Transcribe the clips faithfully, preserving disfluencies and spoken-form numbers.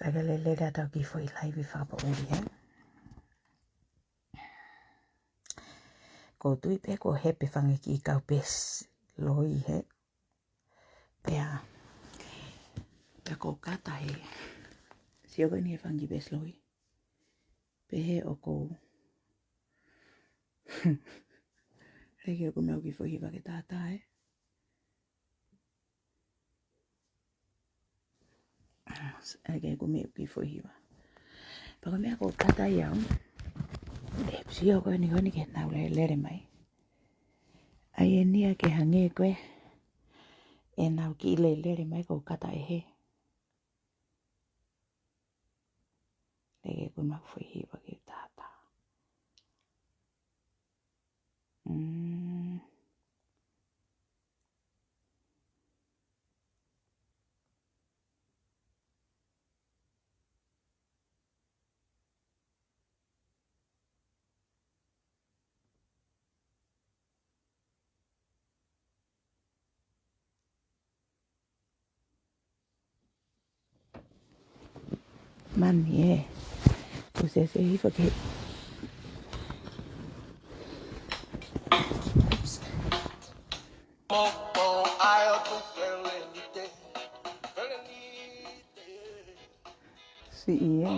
Pea ke lele atu ki he foʻi live fakapoʻuli, hē. Ko u tui pē ko e hē pē fanga kiʻi kau best loi, hē. Pea, pea ko u kata hē. Sio ko eni he fanga kiʻi best loi. Pehē ʻoku ou lele ke u kumi ʻeku kiʻi foʻi hiva ke tātā, ē. Lele ke u kumi ʻeku kiʻi foʻi hiva. Pea ko e meʻa ko u kata ai au. ʻE sio ko eni ko eni ke nau lele, lele mai. ʻAi eni ia ke hangē ko ʻenau kiʻi lele, lele mai ko u kata ʻe hē. Lele ke u kumi ʻeku foʻi hiva ke tātā. Mm. Mani, ē. Ko se se hiva ke. Siʻi, ē.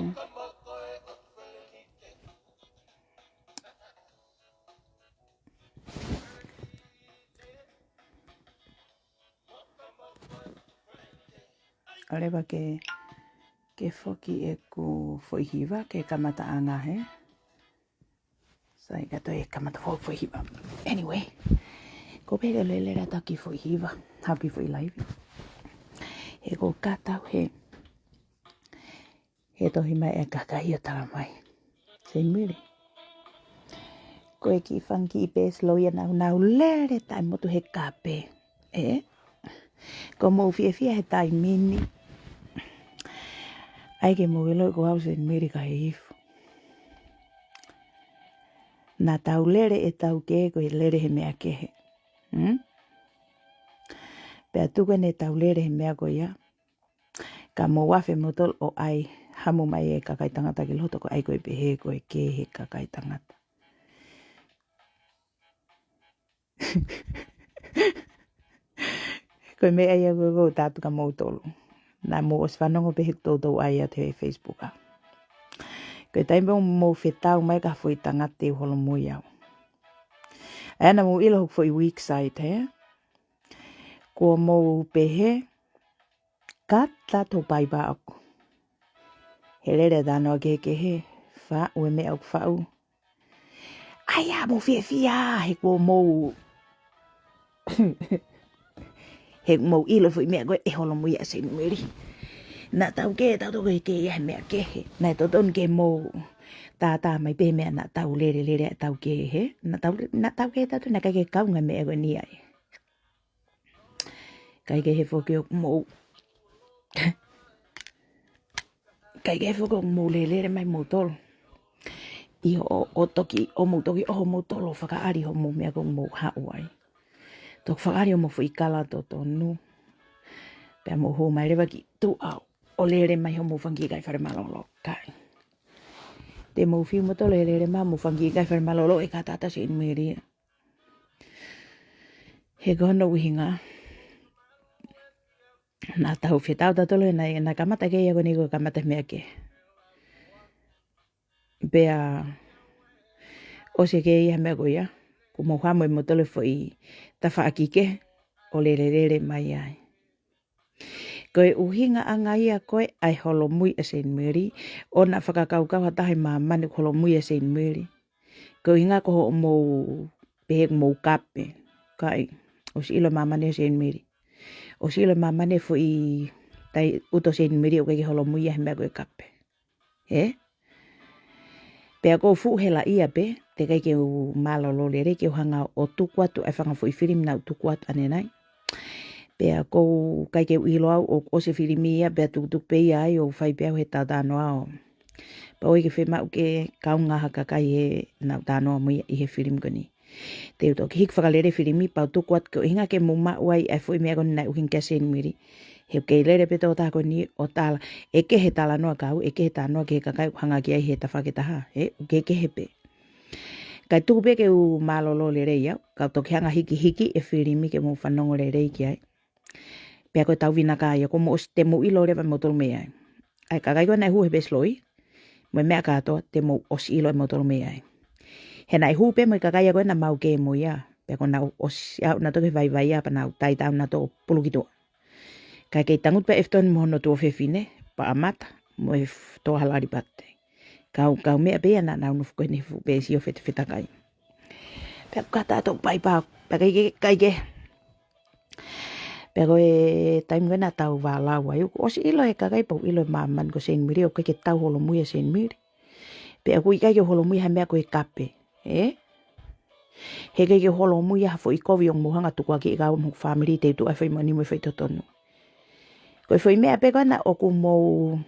ʻAlu leva ke, ke foki ʻeku foʻi hiva ke kamataʻanga, hē. Sai, ka toe kamata foʻi, foʻi hiva. Anyway, ko u pehē ke lele atu ki he foʻi hiva, haʻaku kiʻi foʻi live. He ko u kata au hē. He tohi mai e kakai ʻo tala mai, Saint Mary, ko e kiʻi fanga kiʻi best loi ia naʻa nau lele taʻemotu he kape, ē? Ko mou fiefia he taimi ni. ʻAi ke mou ʻilo ko au Saint Mary ka he ifu. Naʻa tau lele ʻe taukē ko e lele he meʻa kehe. Hmm? Pea tuku eni ʻetau lele he meʻa ko ia. Ka mou afe moutolu ʻo ʻai, hamu mai e kakai tangata ki loto ko ʻai ko e pehē ko e kē he kakai tangata. Ko e meʻa ia ko ē ʻoku ou tala atu kia moutolu. Naʻa mou ʻosi fanongo pē he toutou ʻai atu he Facebook ʻa. Ko e taimi pē ʻoku mou fetau mai ki ha foʻi tangata te u holomui au. ʻAi naʻa mou ʻilo hoku foʻi weak side, hē? Ko mou pehē, kata tō paipa ʻoku. He lele talanoa kehekehe, faʻu e meʻa ʻoku faʻu. ʻAi ā mou fiefia, he ko mou. He mou ʻilo foʻi meʻa ko ē ʻe holomui ʻa Saint Mary. Naʻa taukē, tautolu ko e kē ia he meʻa kehe. Naʻe totonu ke mou tātā mai pē meʻa naʻa tau lele, lele ʻa taukē, hē. Naʻa tau, naʻa taukē tautolu naʻe ʻikai ke kaunga meʻa ko eni ai. ʻIkai ke he foki ʻoku mou. ʻIkai ke he foki ʻoku mou lele, lele mai moutolu. ʻI hoʻo, ʻo toki, ʻo mou toki ʻoho moutolu ʻo fakaʻali hoʻomou meʻa ko ē ʻoku mou haʻu ai. Toki fakaʻali hoʻomou foʻi kala totonu. Pea mou hū mai leva ki tuʻa ʻo lele mai hoʻomou fanga kiʻi kai fale mālōlō kai. Te mou fiu moutolu ʻe lele mai hoʻomou fanga kiʻi kai fale mālōlō ʻe kātaki ʻa Saint Mary. He ko hono ʻuhinga. Naʻa tau fetau tautolu naʻe, naʻe kamata ke ia ko eni ko e kamata meʻa kehe. Pea ʻosi ke ia meʻa ko ia. Kuo mou hamu ʻe moutolu e foʻi tafaʻaki kehe ʻo lele, lele mai ai. Ko e ʻuhinga ʻanga ia ko ē ʻa e holomui ʻa Saint Mary, ʻo na fakakaukau ha taha ʻi māmani ʻoku holomui ʻa Saint Mary. Ko e ʻuhinga ko hoʻomou pehē ʻoku mou kape. Kae, ʻosi ʻilo māmani ʻa Saint Mary. ʻOsi ʻilo māmani e foʻi tai uto Saint Mary ʻoku ʻikai ke holomui ia he meʻa ko e kape. Ē? Pea ko u fuʻu helaʻia pē, teʻeki ai ke u mālōlō lelei ke u hanga ʻo tuku atu ʻa e fanga foʻi filimi naʻa ku tuku atu ʻanenai. Pea ko u ʻikai ke u ʻilo au ʻoku ʻosi e filimi ia, pea tukutuku pē ia ai ʻo fai pē au he talanoa ʻo. Pea ʻoku ʻikai ke fiemaʻu ke kaunga ha kakai he naʻa ku talanoa mo ia ʻi he filimi ko eni. Te u toki hiki fakalele filimi pea u tuku atu ko e ʻuhinga ke mou maʻu ai ʻa e foʻi meʻa ko eni naʻe ʻuhinga kia Saint Mary. He ʻoku kei lele pē tokotaha ko eni ʻo tala, ʻe kehe talanoa kau, ʻe kehe talanoa ki he kakai ʻoku hanga ki ai he tafaʻaki ʻe taha, ē, ʻoku kehekehe pē. Kae tuku pē ke u mālōlō lelei au, kau toki hanga hikihiki e filimi ke mou fanongo lelei ki ai. Pea ko e tau vinaka ia, ko mou ʻosi te mou ʻilo leva ʻe moutolu mei ai. ʻA e kakai ko ē naʻe hū he pesiloi, mo e meʻa kātoa, te mou ʻosi ʻilo ʻe moutolu mei ai. He naʻe hū pē mo e kakai ko ē naʻa mau kē mo ia, pea ko ʻenau ʻosi aʻu nautolu ki he vaivai ia, pea nau tai taʻu nautolu pulu ki tuʻa. Kae kei tangutu pē ʻEfitoni mo hono tuofefine, Paʻamata, mo e f-, Toa Halalipate. Kau, kau meʻa pē ia naʻa nau nofo ko eni he fuʻu peesi ʻo fetefetakai. Pea kata atu paipau, pea kai ke, kai ke. Pea ko e taimi ko ē naʻa tau vālau ai, ʻoku ʻosi ʻilo ʻe he kakai pau ʻilo ʻe māmani ko Seinimili, ʻoku ʻikai ke tau holomui ʻa Seinimili. Pea ʻoku ʻikai ke holomui ha meʻa ko e kape, ē? He ʻikai ke holomui ha foʻi kovi ʻoku mou hanga tukuakiʻi kau mo hoku fāmili te u tuku ʻa e foʻi moʻoni mo e foʻi totonu. Ko e foʻi meʻa pē ko ena ʻoku mou,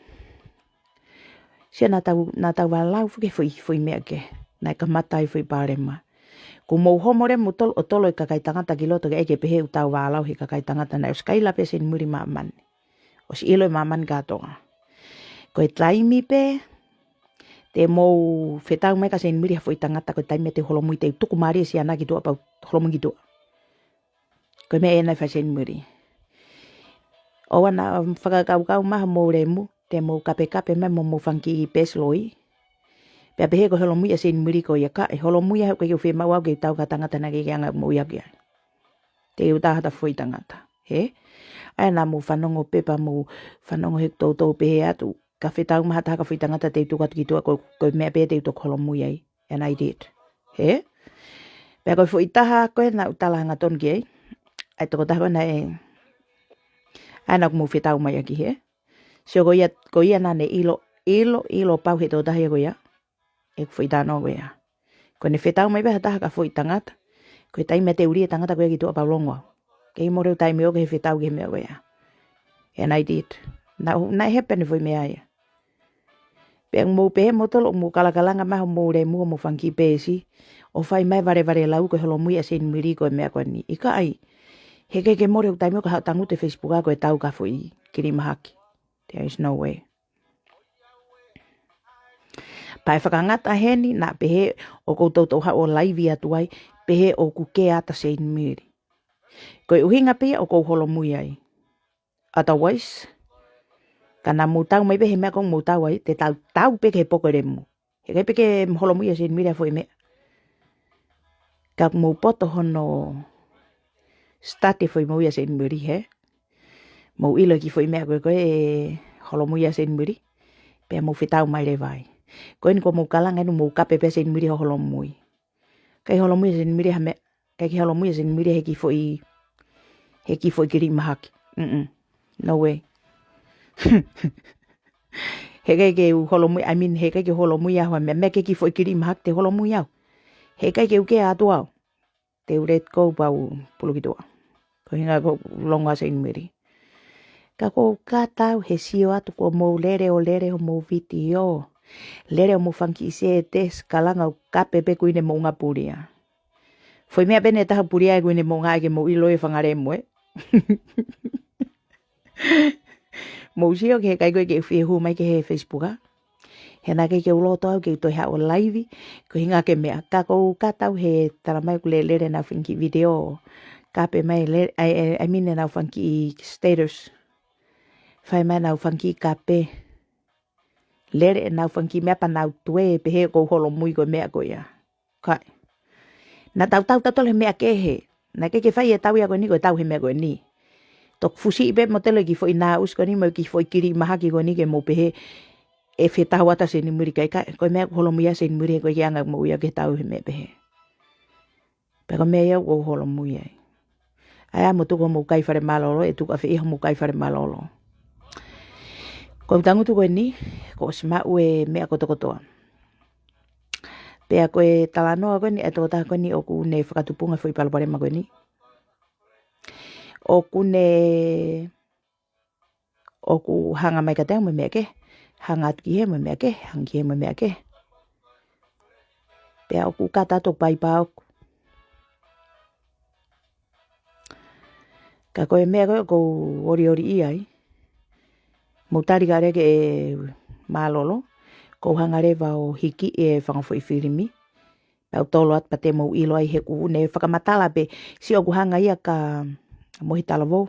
sia naʻa tau, naʻa tau vālau foki he foʻi, foʻi meʻa kehe. Naʻe kamata ai e foʻi palopalema. Kuo mou homo leva moutolu ʻo tolo e kakai tangata ki loto ke ʻai ke pehē ʻoku tau vālau he kakai tangata naʻe ʻosi kaila pē Seinimili ʻe māmani. ʻOsi ʻilo ʻe māmani kātoa. Ko e taimi pē, te mou fetau mai kia Seinimili ha foʻi tangata ko e taimi te u holomui te u tuku mālie siana ki tuʻa pea u holomui ki tuʻa. Ko e meʻa ena ʻe fai ʻe Seinimili. ʻOua naʻa fakakaukau mai homou lemu, te mou kapekape mai mo homou fanga kiʻi pesiloi. Pea pehē ko e holomui ʻa Seinimili ko ia ka, ʻe holomui ia he ʻoku ʻikai ke u fiemaʻu au ke u tau ki ha tangata naʻe ʻikai ke anga moʻui au ki ai. Te u tau ha ta foʻi tangata. Hē? ʻA ia naʻa mou fanongo pē pea mou fanongo he toutou pehē atu. Ka fetau mai ha taha ki ha foʻi tangata te u tuku atu ki tuʻa ko, ko e meʻa pē te u toki holomui ai. And I did. Hē? Pea ko e foʻi taha ko ē naʻa ku tala hangatonu ki ai. ʻA e tokotaha ko ē naʻe, ʻa ia naʻa ku mou fetau mai ʻaki hē. Sio ko ia, ko ia naʻa ne ʻilo, ʻilo, ʻilo pau he tokotaha ia ko ia. ʻEku foʻi talanoa ko ia. Ko ʻene fetau mai pē ha taha ki ha foʻi tangata. Ko e taimi te u lī e tangata ko ia ki tuʻa pea u longo au. Kei mole au taimi ʻo ke he fetau ki he meʻa ko ia. And I did. Naʻe, naʻe happen e foʻi meʻa ia. Pea mou pehē moutolu ʻoku mou kalakalanga mai homou lemu homou fanga kiʻi peesi. ʻO fai mai valevale lau ko e holomui ʻa Seinimili ko e meʻa ko eni. ʻIkai. He ʻikai ke mole hoku taimi ʻo ka haʻu tangutu he Facebook ko e tau ki ha foʻi kilimahaki. There is no way. Pea ʻe fakangata heni naʻa pehē ʻoku ou toutou haʻu ʻo laivi atu ai, pehē ʻoku kē ʻa Seinimili. Ko e ʻuhinga pē ia ʻoku ou holomui ai. Otherwise, ka naʻa mou tau mai pē he meʻa ʻoku mou tau ai, te tau tau pē ki he poko lemu. He ʻikai pē ke holomui ʻa Seinimili ha foʻi meʻa. Ka mou poto hono study foʻi moʻui ʻa Seinimili hē. Mou ʻilo e kiʻi foʻi meʻa ko ē ko e holomui ʻa Seinimili. Pea mou fetau mai leva ai. Ko eni ko mou kalanga eni mou kape pē Seinimili ho holomui. ʻIkai holomui ʻa Seinimili ha meʻa. ʻIkai ke holomui ʻa Seinimili he kiʻi foʻi, he kiʻi foʻi kilimahaki. Mm-mm. No way. He ʻikai ke u holomui, I mean, he ʻikai ke holomui au ha meʻa, meʻa ke kiʻi foʻi kilimahaki te holomui au. He ʻikai ke u kē atu au. Te u let go pea u pulu ki tuʻa. Ko e ʻuhinga ko e longo ʻa Seinimili. Ka ʻoku ou kata au he sio atu kuo mou lele ʻo lele homou vitiō. Lele homou fanga kiʻi status, kalanga ʻo kape pē Kuini Moʻunga Pulia. Foʻi meʻa pē ʻe taha pulia ʻe Kuini Moʻunga ke mou ʻilo e fanga lemu ē. Mou sio ki he kakai ko ē ke u fie hū mai ki he Facebook ā. He naʻe ʻikai ke u loto au ke u toe haʻu ʻo laivi, ko e ʻuhinga ki he meʻa ka ʻoku ou kata au he talamai ʻoku lele ʻenau fanga kiʻi vitiō. Kape mai le, I, I, I mean ʻenau fanga kiʻi status. Fai mai ʻenau fanga kiʻi kape. Lele ʻenau fanga kiʻi meʻa pea nau tuē pehē ʻoku ou holomui ko e meʻa ko ia. Kai. Naʻa tau tau tautolu he meʻa kehe. Naʻe ʻikai ke fai e tau ia ko eni ko e tau he meʻa ko eni. Toki fusiʻi pē moutolu e kiʻi foʻi nāusi ko eni mo e kiʻi foʻi kilimahaki ko eni ke mou pehē ʻe fetau ʻa Seinimili kai kai. Ko e meʻa ʻoku holomui ʻa Seinimili he ʻikai ke anga moʻui au ke tau he meʻa pehē. Pea ko e meʻa ia ʻoku ou holomui ai. ʻA ia mou tuku homou kai fale mālōlō, ʻe tuku ʻafē ia homou kai fale mālōlō. Ko e tangutu ko eni, kuo ʻosi maʻu e meʻa kotokotoa. Pea ko e talanoa ko eni, e tokotaha ko eni ʻoku ne fakatupunga foʻi palopalema ko eni. ʻOku ne, ʻoku hanga mai kiate au mo e meʻa kehe, hanga atu ki hē mo e meʻa kehe, hanga ki hē mo e meʻa kehe. Pea ʻoku kata atu ʻo paipau. Ka ko e meʻa ko ē ʻoku ou olioli ai, mou tali ka leke e mālōlō, ʻoku ou hanga leva ʻo hiki e fanga foʻi filimi, pea u tolo atu pea te mou ʻilo ai he ʻoku ne fakamatala pē, sio ʻoku hanga ia kia Mohi Talavou,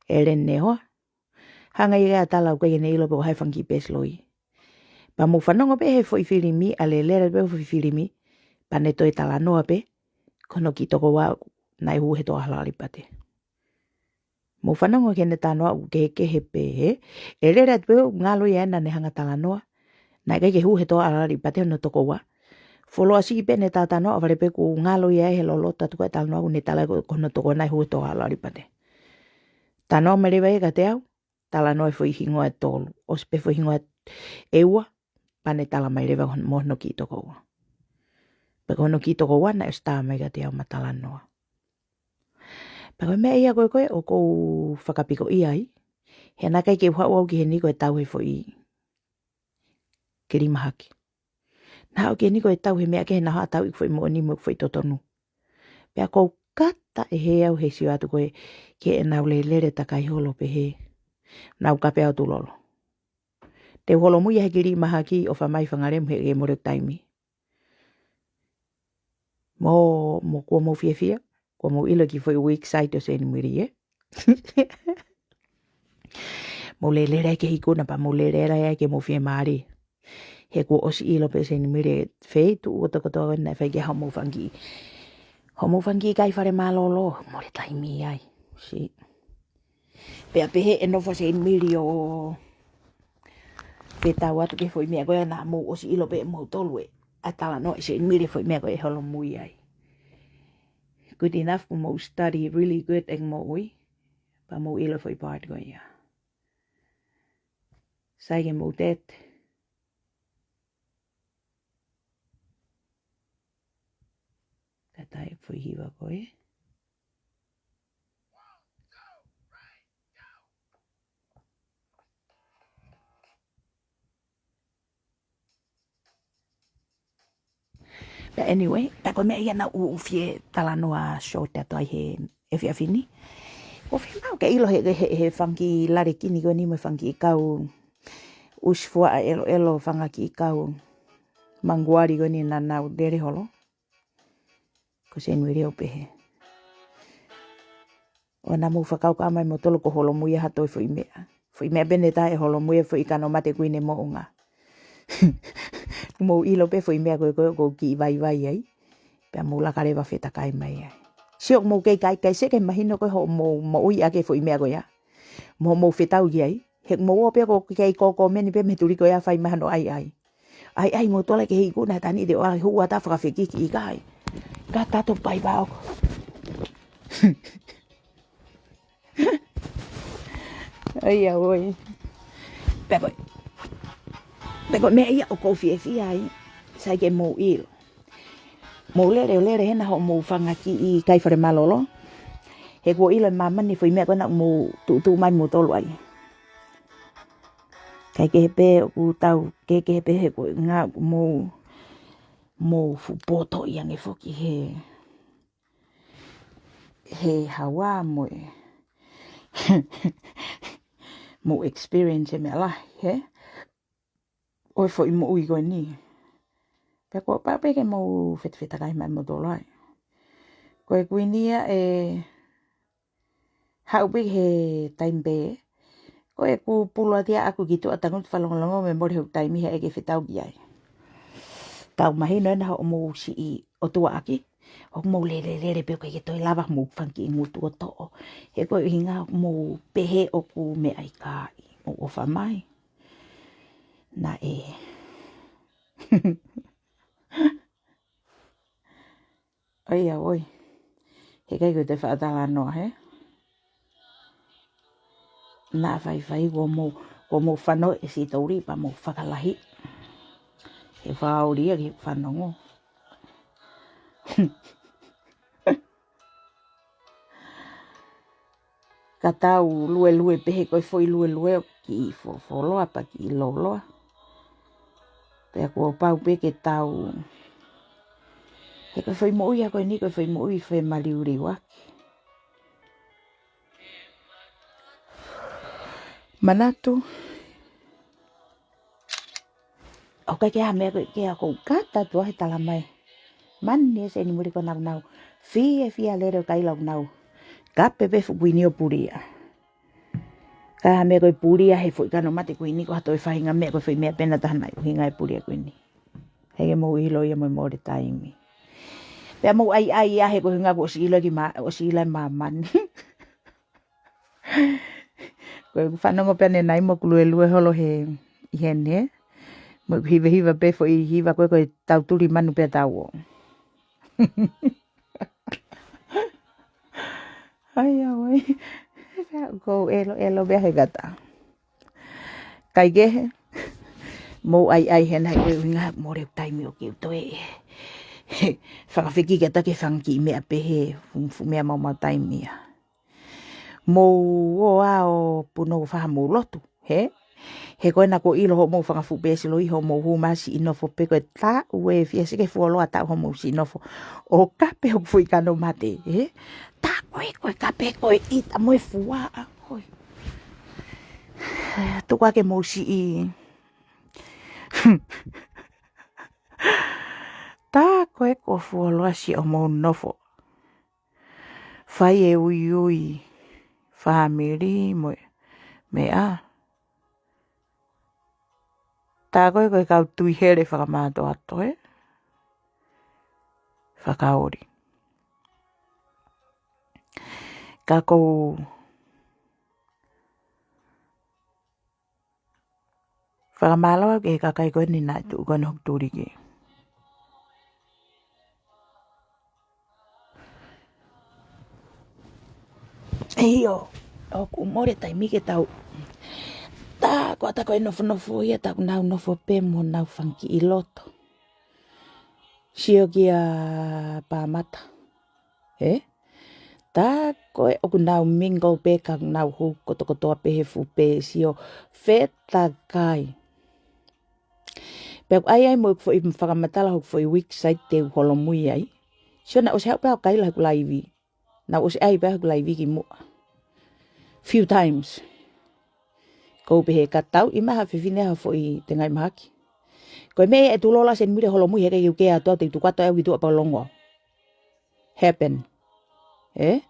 ʻEleni Nehoa. Hanga ia ʻo tala ʻoku ʻikai ke ne ʻilo pe ko hai e fanga kiʻi peesi loi. Pea mou fanongo pē he foʻi filimi, ʻa e lele pē foʻi filimi, pea ne toe talanoa pē, ko hono kiʻi tokoua naʻe hū he toa ʻAlalipate. Mou fanongo ki heʻene talanoa ʻoku kehekehe pē he, ʻe lele atu pē ʻoku ngalo ia ena ne hanga talanoa, naʻe ʻikai ke hū he toa ʻAlalipate hono tokoua. Fuoloa siʻi pē ʻene talanoa, ʻohovale pē ʻoku ngalo ia he loloto atu ko ē talanoa ʻoku ne tala ko, ko hono tokoua naʻe hū he toa ʻAlalipate. Talanoa mai leva ia kiate au, talanoa e foʻi hingoa ʻe tolu. ʻOsi pē foʻi hingoa ʻe ua, pea ne tala mai leva mo hono kiʻi tokoua. Pea ko hono kiʻi tokoua naʻe ʻosi tā mai kiate au mo talanoa. Pea ko e meʻa ia ko ē ko ē ʻoku ou fakapikoʻia ai, he naʻe ʻikai ke u haʻu au ki heni ko e tau he foʻi kilimahaki. Naʻa ku ʻi heni ko e tau he meʻa kehe naʻa ku haʻu ʻo tau ʻeku foʻi moʻoni mo ʻeku foʻi totonu. Pea ʻoku ou kata ʻe hē au he sio atu ko ē ki heʻenau lele takai holo pehē. Nau kape au tulolo. Te u holomui ia he kilimahaki, ʻofa mai Fangalemu he ʻikai ke mole ʻeku taimi. Mou, mou, kuo mou fiefia, kuo mou ʻilo e kiʻi foʻi weak side ʻo Seinimili, ē? Mou lele ai ki he ikuna pea mou lele ai ke mou fiemālie. He kuo ʻosi ʻilo pē Seinimili e feituʻu kotokotoa ko ē naʻe fai ki ai hoʻomou fanga kiʻi, hoʻomou fanga kiʻi kai fale mālōlō, mole taimi ai. Sī. Pea pehē ʻe nofo Seinimili ʻo fetau atu ki he foʻi meʻa ko ē naʻa mou ʻosi ʻilo pē ʻe moutolu ē. ʻA e talanoa ʻa Seinimili e foʻi meʻa ko ē ʻe holomui ai. Good enough kuo mou study really good ʻeku moʻui. Pea mou ʻilo e foʻi part ko ia. Sai ke mou tete. Ka tai e foʻi hiva ko ē. But anyway, pea ko e meʻa ia naʻa ku fie talanoa short atu ai he efiafi ni. ʻOku ou fiemaʻu ke ʻilo he, he, he fanga kiʻi lalekini ko eni mo e fanga kiʻi kau ʻusi fuaʻa ʻeloʻelo, fanga kiʻi kau manguali ko eni naʻa nau lele holo. Ko Seinimili ʻo pehē. ʻOua naʻa mou fakakaukau mai moutolu kuo holomui ia ha toe foʻi meʻa. Foʻi meʻa pē ʻe taha ʻe holomui ia, foʻi kano mate kuini moʻunga. Mou ʻilo pē foʻi meʻa ko ē ko ē ʻoku ou kiʻi vaivai ai. Pea mou laka leva fetakai mai ai. Sio ʻoku mou kei kai kai seke mahino ko ē hoʻomou moʻui ʻaki e foʻi meʻa ko ia. Mo hoʻomou fetau ki ai. He ʻoku mou ō pē ʻo kei kōkōmeni pē mei he tuli ko ia fai mai hano ʻaiʻai. ʻAi, ʻai, mou tolo ki he ikuna he tani te ʻoua hua ta fakafekiki ʻikai. Ka tato pai pao. ʻOi, ʻa ʻoi. Pea ko e, pea ko e meʻa ia ʻoku ou fiefia ai. Sai ke mou ʻilo. Mou lele ʻo lele hena hoʻomou fanga kiʻi kai fale mālōlō. He kuo ʻilo ʻe māmani e foʻi meʻa ko ē naʻa mou tuʻutuʻu mai moutolu ai. Kae kehe pē ʻoku tau, kehe kehe pē he ko e ʻuhinga ʻoku mou, mou fuʻu potoʻi ange foki he, he hawa mo e, mou experience e meʻa lahi, hē? ʻO e foʻi moʻui ko eni. Pea kuo pau pē ke mou fetafetakai mai moutolu ai. Ko e kuini ia ʻe haʻu pē he taimi pē. Ko ʻeku pulu atu ia ʻaku ki tuʻa, tangutu fakalongolongo mo e mole hoku taimi he ʻai ke fetau ki ai. Tau mahino ena hoʻomou siʻi ʻotuaʻaki. ʻOku mou lele lele pē ʻoku ʻikai ke toe lava hoʻomou fanga kiʻi ngutu ʻo toʻo. He ko e ʻuhinga ʻoku mou pehē ʻoku meʻa ʻikai. Mou ʻofa mai. Naʻe. ʻOi, ʻa ʻoi. He ʻikai ko e toe faʻa talanoa, hē? Naʻa faifai kuo mou, kuo mou fanongo e sitouli pea mou fakalahi. He fakaoli ia ke fanongo. Ka tau luelue pē he ko e foʻi luelue ʻoku kiʻi fofoloa pea kiʻi loloa. Pea kuo pau pē ke tau. He ko e foʻi moʻui ia ko eni ko e foʻi moʻui femaliuliuaki. Manatu, ʻoku ʻikai ke ʻi ai ha meʻa ko ē ke ako kata tuʻa he tala mai. Mani ē Senimuli ko ʻenau nau fiefia lele ʻo kaila ʻoku nau kape pē fuʻu kuini ʻo pulia. Ka ha meʻa ko e pulia he foʻi kano mate kuini ko ha toe faʻahinga meʻa ko e foʻi meʻa pē naʻa taha naʻe ʻuhinga e pulia kuini. He ke mou ʻilo ia mo e mole taimi. Pea mou ʻaiʻai ia he ko e ʻuhinga kuo ʻosi ʻilo ki mā-, ʻosi ʻilo e māmani. Ko ʻeku fanongo pē ʻanenai mo ʻeku luelue holo he ʻi heni. Mo ʻeku hivahiva pē foʻi hiva ko ē ko e tau tuli manu pē tau ō. Ai, au ai. Pea ko e ʻelo, ʻelo pē he kata. Kae kehe, mou ʻaiʻai hena he ko e ʻuhinga mole taimi ʻoku ou toe fakafekiki atu ki he fanga kiʻi meʻa pehē, fuʻu, fuʻu meʻa maumau taimi ia. Mou ō ā ʻo punou fai haʻamou lotu, hē? He ko ena kuo ʻilo hoʻomou fanga fuʻu peesi loi hoʻomou hū mai siʻi nofo pē ko e taʻu ʻe fiha sike fuoloa taʻu hoʻomou siʻi nofo. ʻO kape hoku foʻi kano mate, hē? Tā ko ē ko e kape ko e ʻita mo e fuaʻa, hoi. Tuku ā ke mou siʻi. Tā ko ē kuo fuoloa siʻomou nofo. Fai e uiui fāmili mo e meʻa. Tā ko ē ko e kau tui hele fakamātoato ē. Fakaoli. Ka ʻoku ou fakamālō ki he kakai ko eni naʻe tuʻu ko eni hoku tuliki. ʻIo, ʻoku mole taimi ke tau. Tā ko ʻata ko e nofonofo ia, tā ʻoku nau nofo pē mo nau fanga kiʻi loto. Sio kia Pāmata. Hē? Tā ko ē ʻoku nau mingle pē ka nau hū kotokotoa pē he fuʻu peesi ʻo fetakai. Pea ʻoku ʻai ai mo ʻeku foʻi fakamatala hoku foʻi website te u holomui ai. Sio naʻe ʻosi haʻu pē au ʻo kaila hoku laivi. Naʻe ʻosi ʻai pē au hoku laivi kimuʻa. Few times. Ko u pehē ka tau ʻi maha fefine ha foʻi tengaʻi mahaki. Ko e meʻa ʻe tulola Senimuli holomui he ʻikai ke u kea atu au te u tuku atu au ki tuʻa pea u longo. Happen. Ē?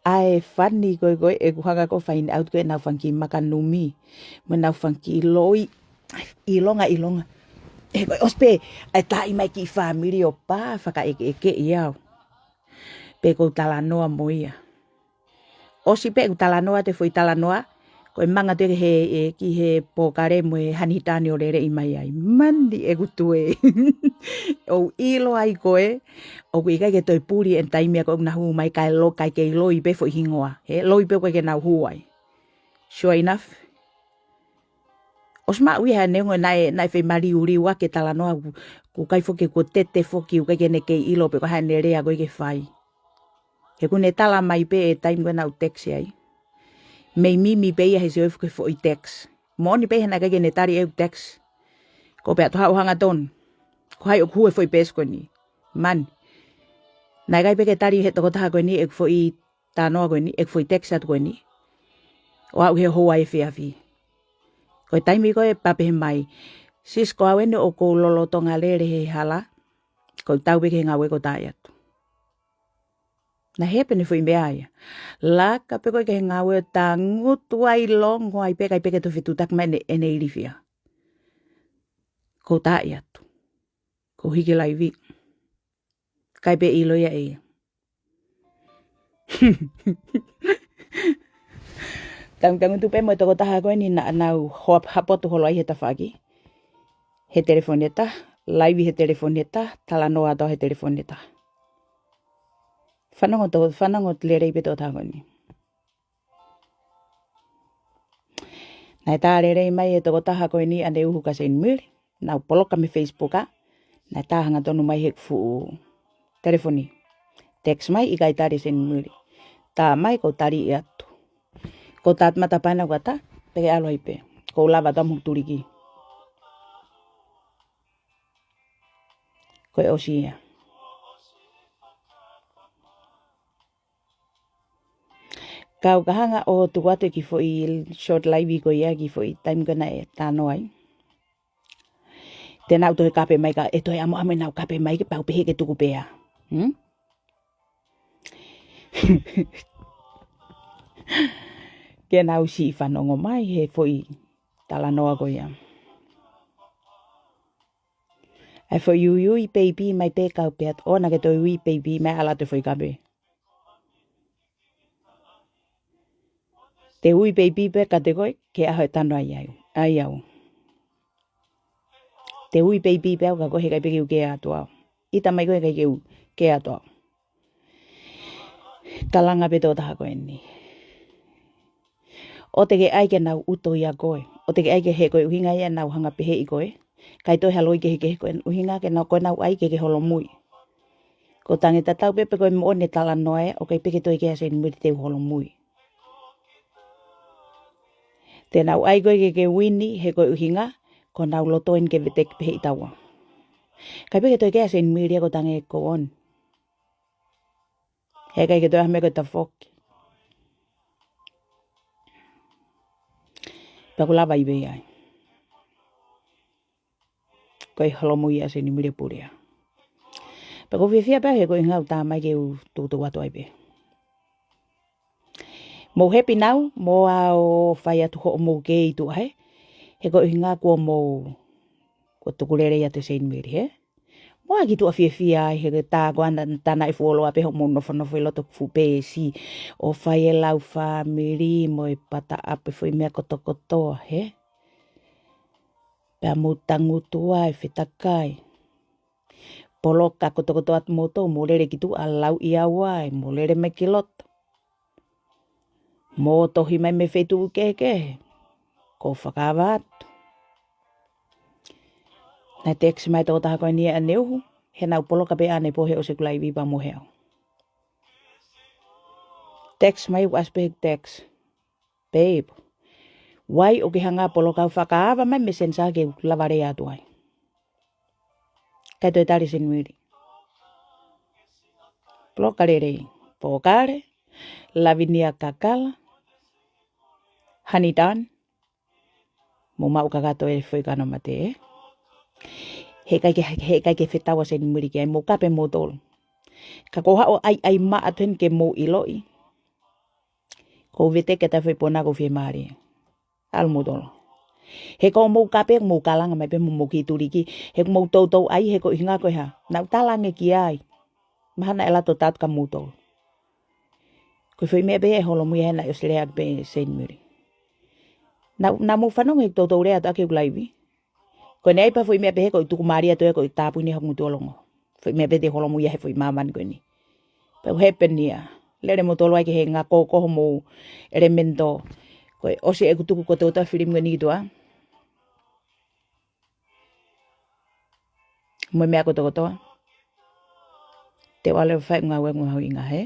ʻA e fani ko ē ko ē ʻeku hanga ko ē ʻo find out ko ē ʻenau fanga kiʻi makanumi. Mo ʻenau fanga kiʻi loi. ʻIlonga, ʻilonga. He ko e ʻosi pē, ʻa e taaʻi mai kiʻi fāmili ʻo pā fakaʻekeʻekeʻi au. Pea ko u talanoa mo ia. ʻOsi pē ʻeku talanoa atu e foʻi talanoa, ko e manga atu ki he, ē, ki he pōkale mo e Hanihitani ʻo lele ʻi mai ai. Mani ʻeku tue. ʻOku ou ʻilo ai ko ē, ʻoku ʻikai ke toe puli ʻene taimi ia ko ē ʻoku na hū mai kae lo-, kae kei loi pē foʻi hingoa. Hē, loi pē ko ē ke nau hū ai. Sure enough. ʻOsi maʻu ia he neongo naʻe, naʻe feimaliuliu ake talanoa ku, ʻoku ʻikai foki kuo tete foki ʻoku ʻikai ke ne kei ʻilo pe ko e hā ʻene lea ko ē ke fai. He ʻoku ne tala mai pē e taimi ko ē naʻa ku text ai. Mei mimi pē ia he sio foki foʻi text. Moʻoni pē he naʻe ʻikai ke ne tali ʻeku text. Ko u pehē atu haʻu ʻo hangatonu. Ko hai ʻoku hū e foʻi peesi ko eni. Mani. Naʻe ʻikai pē ke tali he tokotaha ko eni ʻeku foʻi talanoa ko eni, ʻeku foʻi text atu ko eni. ʻO aʻu he houa efiafi. Ko e taimi ko ē pea pehē mai. Sis ko au eni ʻoku ou lolotonga lele he hala. Ko u tau pē ki he ngāue ko u taaʻi atu. Naʻe happen e foʻi meʻa ia. Laka pē ko ē ki he ngāue ʻo tangutu ai longo ai pē ʻikai pē ke toe fetuʻutaki mai ʻene, ʻene ilifia. Ko u taaʻi atu. Ko u hiki laivi. ʻIkai pē ʻilo ia ʻe ia. Tangutangutu pē mo e tokotaha ko eni naʻa nau hoa hapotu holo ai he tafaʻaki. He telefoni ʻe taha, laivi he telefoni ʻe taha, talanoa atu he telefoni ʻe taha. Fanongo to-, fanongo lelei pē tokotaha ko eni. Naʻe tā lelei mai e tokotaha ko eni ʻaneuhu kia Senimuli. Naʻa ku poloka mei he Facebook ā. Naʻe tā hangatonu mai he fuʻu telefoni. Text mai ʻikai tali Senimuli. Tā mai ko u tali atu. Ko u tā matapā ena ʻo kata, pea ke ʻalu ai pē. Ko u lava atu mo hoku tuliki. Ko e ʻosi ia. Kau ka hanga ʻo tuku atu e kiʻi foʻi short live ko ia, kiʻi foʻi taimi ko ē naʻe talanoa ai. Te nau toe kape mai ka, ʻe toe ʻamuʻamu ʻenau kape mai ke pau pehē ke tuku pē ia. Hmm? Ke nau siʻi fanongo mai he foʻi talanoa ko ia. ʻAi foʻi uiui peipi mai pē kau pē atu. ʻOua naʻá ke toe ui peipi mai, ʻalu atu e foʻi kape. Te ui peipi pē kiate koe, ke ʻaho e tano ai au. Ai au. Te ui peipi pē au ka ko e heʻikai pē ke u kē atu au. ʻIta mai koe heʻikai ke u kē atu au. Kalanga pē tokotaha ko eni. ʻOua te ke ʻai ke nau ʻuto ia koe. ʻOua te ke ʻai ke he ko e ʻuhinga ia ʻenau hanga pehē ʻi koe. Kae toe ha loi kehekehe ko e ʻuhinga ke nau, ko ʻenau ʻai ke ke holomui. Ko tangi tatau pē pe ko e moʻoni e talanoa ē, ʻoku ʻikai pē ke toe kē ʻa Seinimili te u holomui. Te nau ʻai koe ke ke uini he ko e ʻuhinga, ko ʻenau loto eni ke veteki pehē ʻi taua. ʻIkai pē ke toe kē ʻa Seinimili ia ko tangi ko on. Heʻikai ke toe ʻai ha meʻa ko e tafoki. Pea ʻoku lava ʻi vei ai. Ko e holomui ʻa Seinimili pulea. Pea ʻoku ou fiefia pē he ko e ʻuhinga ʻoku tā mai ke u tukutuku atu ai pē. Mou happy now, mou ō ʻo fai atu hoʻomou kē ʻi tuʻa he. He ko e ʻuhinga kuo mou, kuo tuku lelei atu ʻa Seinimili he. Mou ō ki tuʻa fiefia ai he ko e tā ko ena, tā naʻe fuoloa pē hoʻomou nofonofo ʻi loto fuʻu peesi. ʻO fai e lau fāmili mo e pata ʻape foʻi meʻa kotokotoa he. Pea mou tangutu ai fetakai. Poloka kotokotoa atu moutolu, mou lele ki tuʻa lau ʻi au ai, mou lele mai ki loto. Mou tohi mai mei he feituʻu kehekehe. Ko u fakaava atu. Naʻe text mai tokotaha ko eni ʻaneuhu, he naʻá ku poloka pē ʻanepō he ʻosi ʻeku live pea mo e heo. Text mai ʻeku ʻasi pē he text. Babe, why ʻoku ke hanga poloka, u fakaava mai Messenger ke u lava lea atu ai. ʻIkai toe tali Seinimili. Poloka lelei. Pokale, Lavinia Kakala, Honey Don, mou maʻu kakato e foʻi kano mate ē. Heʻikai ke, heʻikai ke fetau ʻa Seinimili ki ai, mou kape moutolu. Ka ko u haʻu ʻo ʻai, ʻai maʻa atu heni ke mou ʻiloʻi. Ko u veteki atu e foʻi pona ko u fiemālie. ʻAlu moutolu. He ko hoʻomou kape, mou kalanga mai pē mo mou kiʻi tuliki. He ko hoʻomou toutou ʻai, he ko e ʻuhinga ko e hā. Naʻá ku talaange ki ai. Mahalo naʻe lato atu kia moutolu. Ko e foʻi meʻa pē ʻe holomui ai naʻe ʻosi lea pē Seinimili. Naʻa, naʻa mou fanongo he toutou lea atu ʻaki ʻeku live. Ko ʻene ʻai pē foʻi meʻa pehē ko e tuku mālie atu ē ko e tāpuni hoku ngutu ʻo longo. Foʻi meʻa pē te holomui ia he foʻi māmani ko eni. Pea u happen ia. Lele moutolu ai ki he ngako ko hoʻomou elemento. Ko e ʻosi ʻeku tuku kotokotoa e filimi ko eni ki tuʻa. Mo e meʻa kotokotoa. Te u ʻalu ʻo fai ngāue ʻoku mahuʻinga he.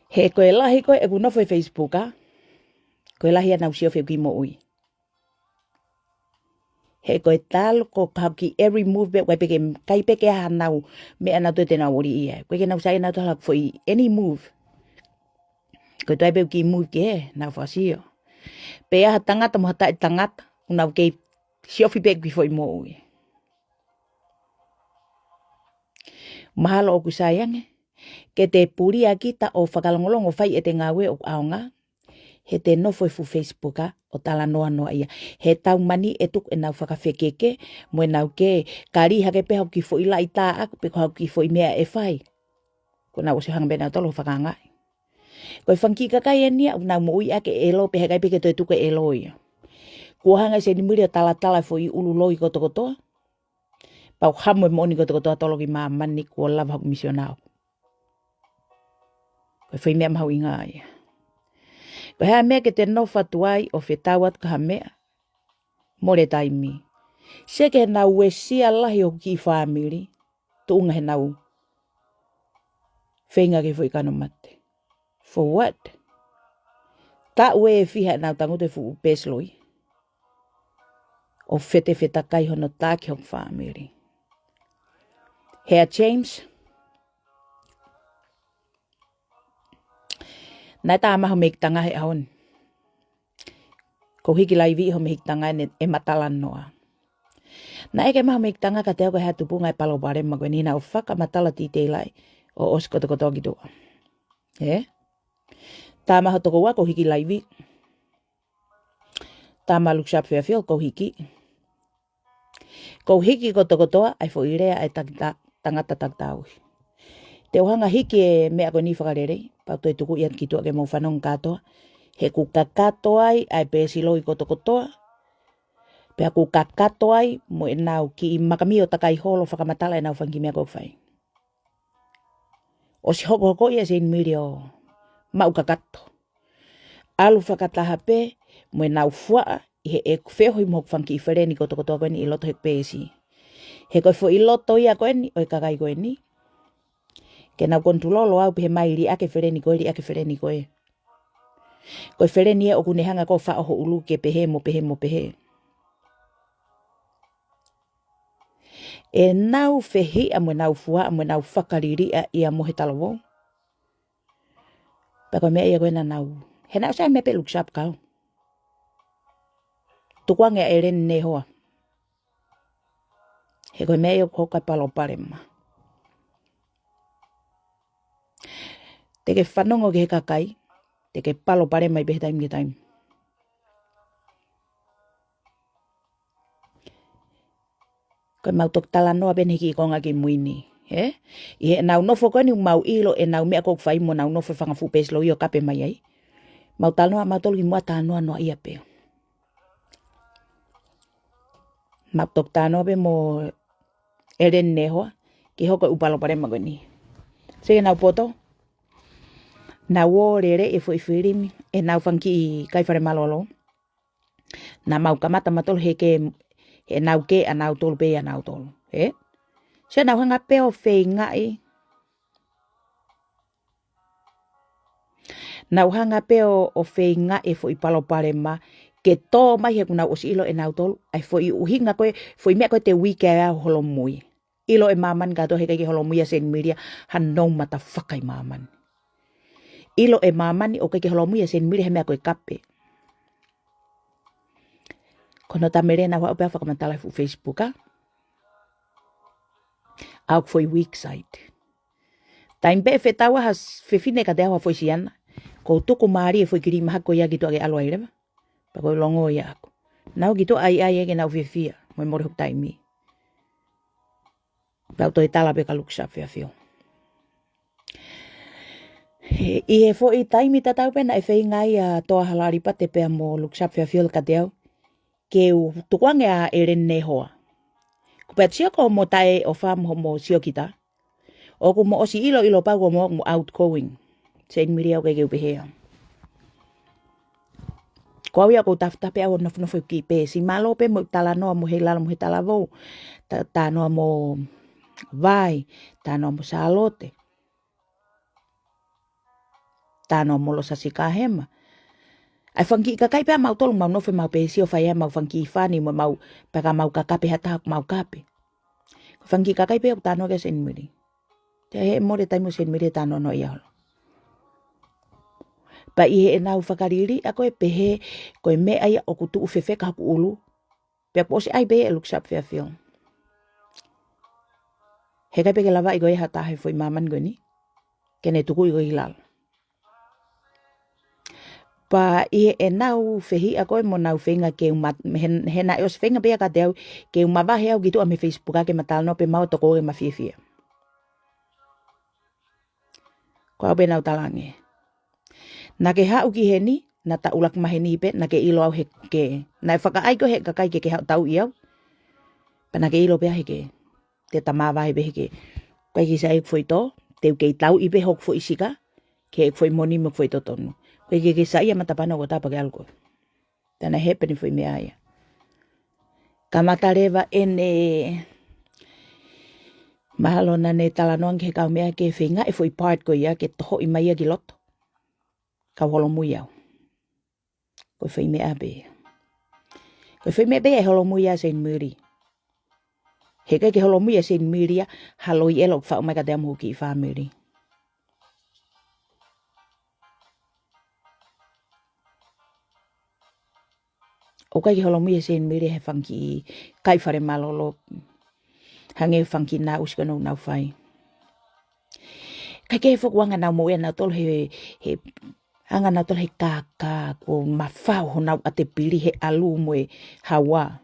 He ko e lahi ko ē ʻeku nofo he Facebook ā. Ko e lahi ʻenau sio he kiʻi moʻui. He ko e talu ko ka ki every move pē, ʻoku ʻikai pē ke, ʻikai pē ke ʻi ai hanau meʻa naʻa nau toe te nau ʻoli ia. ʻOku ʻikai ke nau saiʻia nautolu ha foʻi any move. Ko e toe pē kiʻi move ke nau fakasio. Pea ʻi ai ha tangata mo ha taʻetangata, ʻoku nau kei siofi pē kiʻi foʻi moʻui. Mahalo ʻoku sai ange ke te pulia kita ʻo fakalongolongo fai ʻete ngāue ʻoku ʻaonga. He te nofo he fuʻu Facebook ā ʻo talanoa noa ia. He tau mani ʻe tuku ʻenau fakafekeke mo ʻenau kē. Ka lī hake pē hoku kiʻi foʻi laʻi tā ʻaku pe ko hoku kiʻi foʻi meʻa ʻe fai. Ko ʻenau ʻosi hanga pē nautolu ʻo fakaangaʻi. Ko e fanga kiʻi kakai eni ia ʻoku nau moʻui ʻaki e ʻelo pea heʻikai pē ke toe tuku e ʻelo ia. Kuo hanga ʻe Seinimili ʻo talatala e foʻi ʻulu loi kotokotoa. Pea u hamu e moʻoni kotokotoa tolo ki māmani kuo lava hoku misiona ʻaʻaku. Ko e foʻi meʻa mahuʻinga ia. Ko e hā e meʻa ke te nofo atu ai ʻo fetau atu ki ha meʻa. Mole taimi. Sio ki heʻenau uesia lahi hoku kiʻi fāmili. Tuʻunga heʻenau feinga ki he foʻi kano mate. For what? Taʻu ʻe fiha ʻenau tangutu he fuʻu peesi loi. ʻO fetefetakai hono taki hoku fāmili. Hea James. Naʻe tā mai ho mehikitanga he ʻaho ni. Ko e hiki laivi ʻi ho mehikitanga ʻene ʻema talanoa. Naʻe ʻeke mai ho mehikitanga kiate au ko e hā e tupunga e palopalema ko eni, naʻá ku fakamatala titeila ai ʻo ʻosi kotokotoa ki tuʻa. Ē? Tā mai ho tokoua ko e hiki laivi. Tā mai Luke Sharp Fairfield ko e hiki. Ko e hiki kotokotoa ʻa e foʻi lea ʻa e takita-, tangata takitauhi. Te u hanga hiki e meʻa ko eni fakalelei, pea u toe tuku ia ki tuʻa ke mou fanongo kātoa. He ʻoku kakato ai ʻa e peesi loi kotokotoa. Pea ʻoku kakato ai mo ʻenau kiʻi makamio takai holo fakamatala ʻenau fanga kiʻi meʻa ʻoku fai. ʻOsi hokohoko ia Seinimili ʻo maʻu kakato. ʻAlu fakataha pē mo ʻenau fuaʻa ʻi heʻeku feohi mo hoku fanga kiʻi feleni kotokotoa ko eni ʻi loto he peesi. He ko e foʻi loto ia ko eni ʻo e kakai ko eni. Ke nau konitulolo au pē he mai liʻaki e feleni ko ē, liʻaki e feleni ko ē. Ko e feleni ē ʻoku ne hanga ʻo faʻo ho ʻulu ke pehē mo pehē mo pehē. ʻEnau fehiʻa mo ʻenau fuaʻa mo ʻenau fakaliliʻa ia mo e talavou. Pea ko e meʻa ia ko ē naʻa nau. He naʻe ʻosi ʻai meʻa pē Luke Sharp kau. Tukuange ʻa ʻEleni Nehoa. He ko e meʻa ia ʻoku hoko ai e palopalema. Te ke fanongo ki he kakai, te ke palopalema ai pē he taimi ki he taimi. Ko ʻemau toki talanoa pē ʻeni he kiʻi konga kimui ni, ē? ʻI heʻenau nofo ko eni ʻoku mau ʻilo ʻenau meʻa ʻoku fai mo ʻenau nofo he fanga fuʻu peesi loi ʻo kape mai ai. Mau talanoa, mau tolu ki muʻa talanoa noa ia pē. Mau toki talanoa pē mo ʻEleni Nehoa, ke hoko e ʻū palopalema ko eni. Sio ki heʻenau poto, naʻa nau ō lele e foʻi filimi, ʻenau fanga kiʻi kai fale mālōlō. Naʻa mau kamata mautolu he ke, heʻenau ke ʻanautolu pē ʻanautolu. Ē? Sio naʻa nau hanga pē ʻo feingaʻi. Naʻa nau hanga pē ʻo, ʻo feingaʻi e foʻi palopalema ke tō mai he ʻoku nau ʻosi ʻilo ʻenautolu. ʻA e foʻi ʻuhinga ko ē, foʻi meʻa ko ē te uike ai ʻa e holomui. ʻIlo ʻe māmani kātoa he ʻikai ke holomui ʻa Seinimili ia ha nou mata faka ʻi māmani. ʻIlo ʻe māmani ʻoku ʻikai ke holomui ʻa Seinimili ia he meʻa ko e kape. Ko hono talamai naʻa nau haʻu pē ʻo fakamatala he fuʻu Facebook, ā? ʻA ʻeku foʻi weak side. Taimi pē ʻe fetaua ha s-, fefine kiate au ha foʻi siana. Ko u tuku mālie e foʻi kilima hako ia ki tuʻa ke ʻalu ai leva. Pea ko e longo ia ʻaʻaku. Naʻa ku ki tuʻa ai ai ke nau fiefia. Mo e mole hoku taimi. Pea u toe tala pē kia Luke Sharp Fairfield. He, ʻi he foʻi taimi tatau pē naʻe feinga ai ʻa Toa Halalipate pea mo Luke Sharp Fairfield kiate au. Ke u tukuange ʻa ʻEleni Nehoa. Ko pea sio ko mo taʻe ʻofa mo mo sio kita. ʻOku mo ʻosi ʻilo ʻilo pau ko mo, mo outgoing. Seinimili au ʻikai ke u pehē au. Ko au ia ʻoku ou tafatafa pē au ʻo nofonofo ki he peesi. Mālō pē mo talanoa mo Heilala mo he talavou. Ta-, talanoa mo Vai, talanoa mo Sālote. Talanoa mo Losa Sikahema. ʻA e fanga kiʻi kakai pē ʻa mautolu mau nofo ʻemau peesi ʻo fai ai ʻemau fanga kiʻi fani mo ʻemau pea ka mau kakape ha taha ʻoku mau kape. Ko e fanga kiʻi kakai pē ʻoku talanoa ki ai Seinimili. Te he mole taimi ʻo Seinimili ʻe talanoa ia holo. Pea ʻi heʻenau fakaliliʻa ko ē pehē ko e meʻa ia ʻoku tuʻu fefeka hoku ʻulu. Pea kuo ʻosi ʻai pē ʻe Luke Sharp Fairfield. He ʻikai pē ke lavaʻi ko ē ha taha he foʻi māmani ko eni. Ke ne tukuʻi ko ē ʻi lalo. Pea ʻi heʻenau fehiʻa ko ē mo ʻenau feinga ke u mat-, he, he naʻe ʻosi feinga pē ia kiate au, ke u mavahe au ki tuʻa mei he Facebook ke ma talanoa pē mo au ʻo tokouke ma fiefia. Ko au pē naʻa nau talaange. Naʻa ke haʻu ki heni, naʻa ta ʻuluaki maheni pē, naʻa ke ʻilo au he ke. Naʻe fakaʻai ko ē he kakai ke ke haʻu tauʻi au. Pea naʻa ke ʻilo pē he ke. Te ta mavahe pē he ke. ʻIkai ke saiʻia ʻeku foʻi tō, te u kei tauʻi pē hoku foʻi sika, ke ʻeku foʻi moni mo ʻeku foʻi totonu. ʻIkai ke ke saiʻia matapā naʻa ku tapa ke ʻalu ko ē. Tana he peni foʻi meʻa ia. Kamata leva ʻene mahalo naʻa ne talanoa ki he kau meʻa ke feinga e foʻi part ko ia ke tohoʻi mai ia ki loto. Kau holomui au. Ko e foʻi meʻa pē. Ko e foʻi meʻa pē ʻe holomui ʻa Seinimili. He ʻikai ke holomui ʻa Seinimili ia, ha loi ʻelo ʻoku faʻu mai kiate au mo hoku kiʻi fāmili. ʻOku ʻikai ke holomui ʻa Seinimili he fanga kiʻi kai fale mālōlō. Hangē fanga kiʻi naʻusi ko ē ʻoku nau fai. ʻIkai ke foki ʻa e anga ʻenau moʻui ʻanautolu he, he anga ʻanautolu he kākā, kuo mafao honau ʻatepili he ʻalu mo e haua.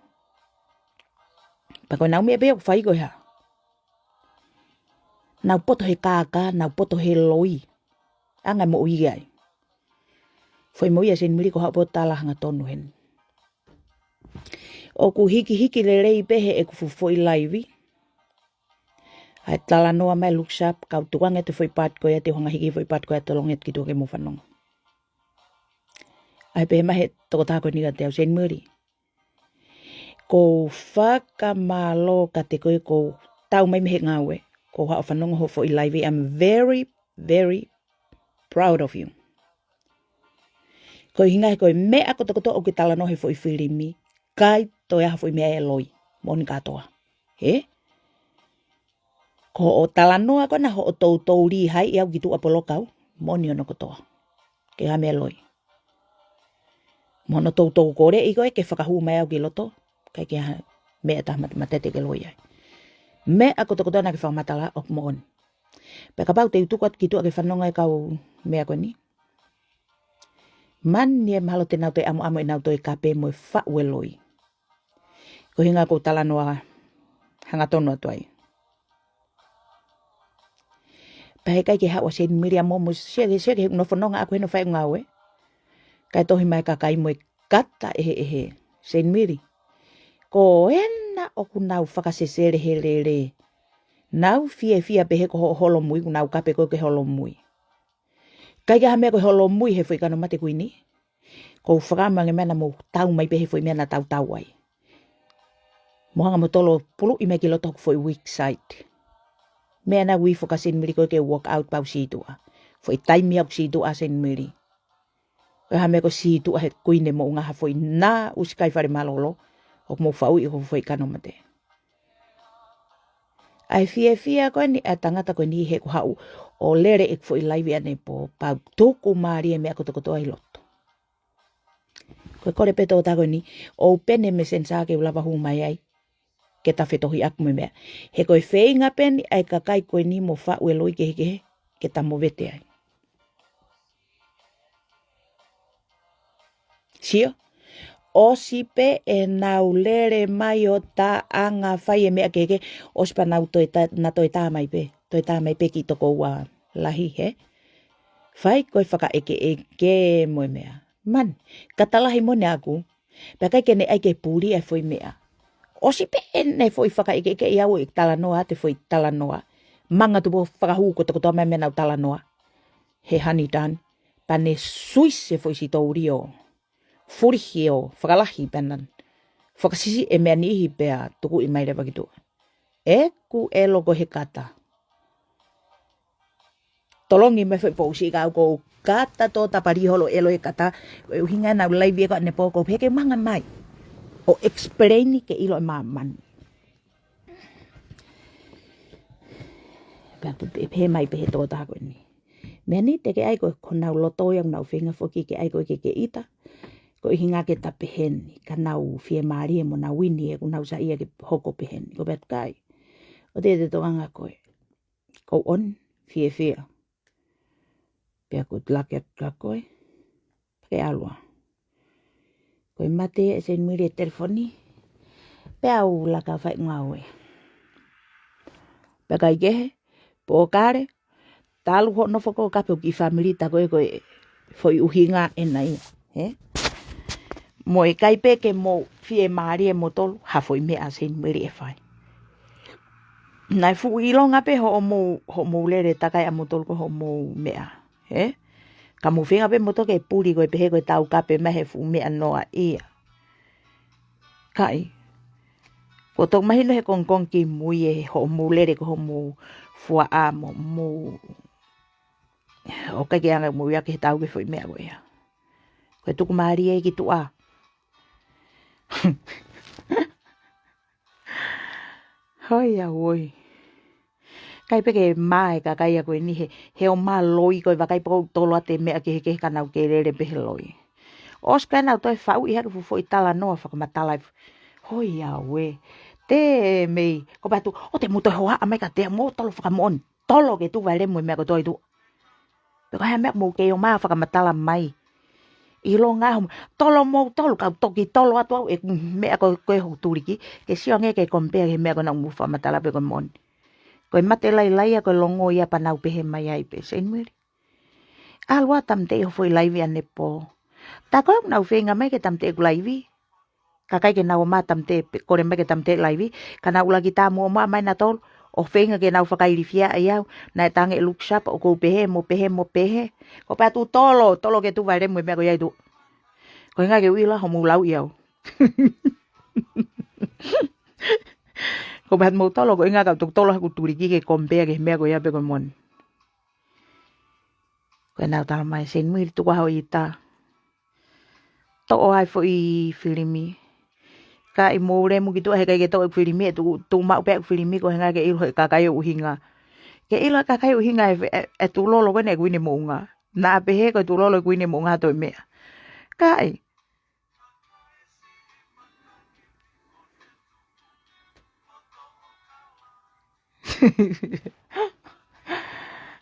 Pea ko ʻenau meʻa pē ʻoku fai ko e hā? Nau poto he kākā, nau poto he loi. Anga moʻui ai. Foʻi moʻui ʻa Seinimili ko haʻu pē ʻo tala hangatonu heni. ʻOku hikihiki lelei pē heʻeku fuʻu foʻi laivi ʻa e talanoa mai Lukesharp, kau tukuange atu e foʻi paati ko ia, te u hanga hiki e foʻi paati ko ia, tolongi atu ki tuʻa ke mou fanongo. ʻA e pehē mai he tokotaha ko eni kiate au, Seinimili, ʻoku ou fakamālō kiate koe ʻoku ou tau mai mei he ngāue, kuo u haʻu ʻo fanongo hoʻo foʻi laivi. I'm very, very proud of you. Ko e ʻuhinga he ko e meʻa kotokotoa ʻoku ke talanoa he foʻi filimi, ʻikai toe ʻi ai ha foʻi meʻa ʻe loi. Moʻoni kātoa. Hē? Ko hoʻo talanoa ko ena hoʻo toutou lī hai ʻi au ki tuʻa poloka au. Moʻoni hono kotoa. ʻIkai ha meʻa loi. Mo hono toutou koleʻi koe ke fakahū mai au ki loto, ʻikai ke ha meʻa ʻe taha matematete ke loi ai. Meʻa kotokotoa naʻa ke fakamatala ʻoku moʻoni. Pea kapau te u tuku atu ki tuʻa ke fanongo e kau meʻa ko eni, mani ē mahalo te nau toe ʻamuʻamu ʻenau toe kape mo e faʻu e loi. Ko e ʻuhinga ʻoku ou talanoa hangatonu atu ai. Pea heʻikai ke haʻu ʻa Seinimili ia mo, mo sia ke, sia ke he ʻuno fononga ʻaku heno fai ngāue. Kae tohi mai e kakai mo e kata ʻeheʻehe. Seinimili, ko ena ʻoku nau fakasesele he lele. Nau fiefia pē he ko hoʻo holomui, ʻoku nau kape koe ke holomui. ʻIkai ke ha meʻa ko e holomui he foʻi kano mate kuini. ʻOku ou fakaʻamu ange mai naʻa mou tau mai pē he foʻi meʻa naʻa tau tau ai. Mou hanga mo tolo puluʻi mai ki loto hoku foʻi weak side. Meʻa naʻa ku ifo kia Seinimili ko e ke walk out pea u sītuʻa. Foʻi taimi ʻoku sītuʻa ʻa Seinimili. Ko e hā meʻa ko e sītuʻa he kuini mo e ngaahi foʻi naʻusi kai fale mālōlō, ʻoku mou faʻu ʻi hoku foʻi kano mate. ʻA e fiefia ko eni ʻa e tangata ko eni he ʻoku haʻu ʻo lele ʻeku foʻi laivi ʻanepō, pea u tuku mālie e meʻa kotokotoa ʻi loto. Ko e kole pē tokotaha ko eni, ʻoku ou pehē mei he Messenger ke u lava hū mai ai ke ta fetohiʻaki mo e meʻa. He ko e feinga pē eni ʻa e kakai ko eni mo faʻu e loi kehekehe ke ta movete ai. Sio? ʻOsi pē ʻenau lele mai ʻo taʻanga fai e meʻa kehekehe, ʻosi pē naʻa nau toe tā, naʻa toe tā mai pē, toe tā mai pē ki tokoua lahi, hē? Fai ko e fakaʻekeʻeke mo e meʻa. Mani, kata lahi mo ne aku, pea ʻikai ke ne ʻai ke puli e foʻi meʻa. ʻOsi pē ʻene foʻi fakaʻekeʻeke ʻi au ʻi he talanoa, ʻa e foʻi talanoa. Manga tupu fakahū kotokotoa mai e meʻa naʻa ku talanoa he Honey Dun, pea ne suisi e foʻi sitouli ʻo fulihi ʻo fakalahi pea na fakasisiʻi e meʻa niʻihi pea tukuʻi mai leva ki tuʻa. ʻEku ʻelo ko e he kata. Tolongi mai foʻi pousi ka ʻoku ou kata tō tapali holo ʻelo e kata, ko e ʻuhinga naʻa ku laivi ē ko ʻanepō ʻoku ou pehē ke manga mai ʻo explain ke ʻilo ʻe māmani. Pea pe-, pe-, pehē mai pē he tokotaha ko eni. Meʻa ni te ke ʻai ko e, ko honau loto ia ʻoku nau feinga foki ke ʻai ko e ke ke ʻita. Ko e ʻuhinga ke ta pehē ni, ka nau fiemālie mo nau ʻi heni ʻoku nau saiʻia ke hoko pehē ni. Ko e pehē atu ʻikai. ʻOku te te tokanga ko e. Ko ʻeni, fiefia. Pea ʻoku ou laka atu kia koe. Pea ke ʻalu ā. Ko e mate ʻe Seinimili e telefoni. Pea u laka fai ngāue. Pea ʻikai kehe, pōkale, talu hoʻo nofo ko e kape ʻo e kiʻi fāmili ta ko e ko e foʻi ʻuhinga ʻena ia, hē? Mo e ʻikai pē ke mou fiemālie moutolu ha foʻi meʻa ʻa Seinimili ʻe fai. Naʻe fuʻu ʻilonga pē hoʻomou, hoʻomou lele takai ʻamoutolu ko hoʻomou meʻa, hē? Ka mou feinga pē moutolu ke puli ko e pehē ko e tau kape mai he fuʻu meʻa noa ia. Kaʻi. Ko e toki mahino he kongokonga ki mui e hoʻomou lele ko hoʻomou fuaʻa mo mou. ʻOku ʻikai ke anga mou ia ke tau ke foʻi meʻa ko ia. Ko e tuku mālie ki tuʻa. Hoi a oi. ʻIkai pē ke mā e kakai ʻa ko eni he, he ʻoku mā loi ko e vakai pē ʻoku tolo atu e meʻa kehekehe ka nau kei lele pē he loi. ʻOsi ko ē naʻa nau toe faʻu ʻi he hake fuʻu foʻi talanoa fakamatala ʻi fu-, hoi au ē. Te mei, ko patu, ʻo te mou toe hoa mai ka te mou tolo fakamoʻoni. Tolo ke tuva e lemu e meʻa ko ē ʻi tuʻa. Pe ko e hā e meʻa mou kei ō mai ʻo fakamatala mai. ʻIlonga hoʻomou, tolo mou tolo, kau toki tolo atu au e meʻa ko ē, ko ē hoku tuliki. Ke sio ange ke compare ki he meʻa ko ē naʻa mou fakamatala pe ko e moʻoni. Ko e mate lailai ia, ko e longo ia pea nau pehē mai ai pē, Seinimili. ʻAlu ā Tamte ʻi hoʻo foʻi laivi ʻanepō. Tā ko ē ʻoku nau feinga mai ke Tamte ʻeku laivi. Ka ʻikai ke nau ō mai Tamte pe kole mai ke Tamte laivi. Ka nau ʻuluaki tā muʻomuʻa mai nautolu. ʻO feinga ke nau fakailifia ai au. Naʻe tange lukisapa ʻoku ou pehē mo pehē mo pehē. Ko patu tolo, tolo ke tuva e lemu e meʻa ko ē ʻi tuʻa. Ko e ʻuhinga ke u ʻilo hoʻomou lauʻi au. Ko patu mou tolo, ko e ʻuhinga kau toki tolo haku tuliki ke compare ki he meʻa ko ia pe ko e moʻoni. Ko ʻenau tala mai, Seinimili tuku ā hoʻo ʻita. Toʻo ā e foʻi filimi. Ka ʻi mou lemu ki tuʻa he ʻikai ke toʻo e filimi, ʻe tuku, tuku maʻu pē ʻeku filimi ko e ʻuhinga ke ʻilo he kakai ʻoku ʻuhinga. Ke ʻilo he kakai ʻoku ʻuhinga e, e, e tulolo ko eni ʻe Kuini Moʻunga. Naʻa pehē ko e tulolo ʻe Kuini Moʻunga ha toe meʻa. Ka ʻi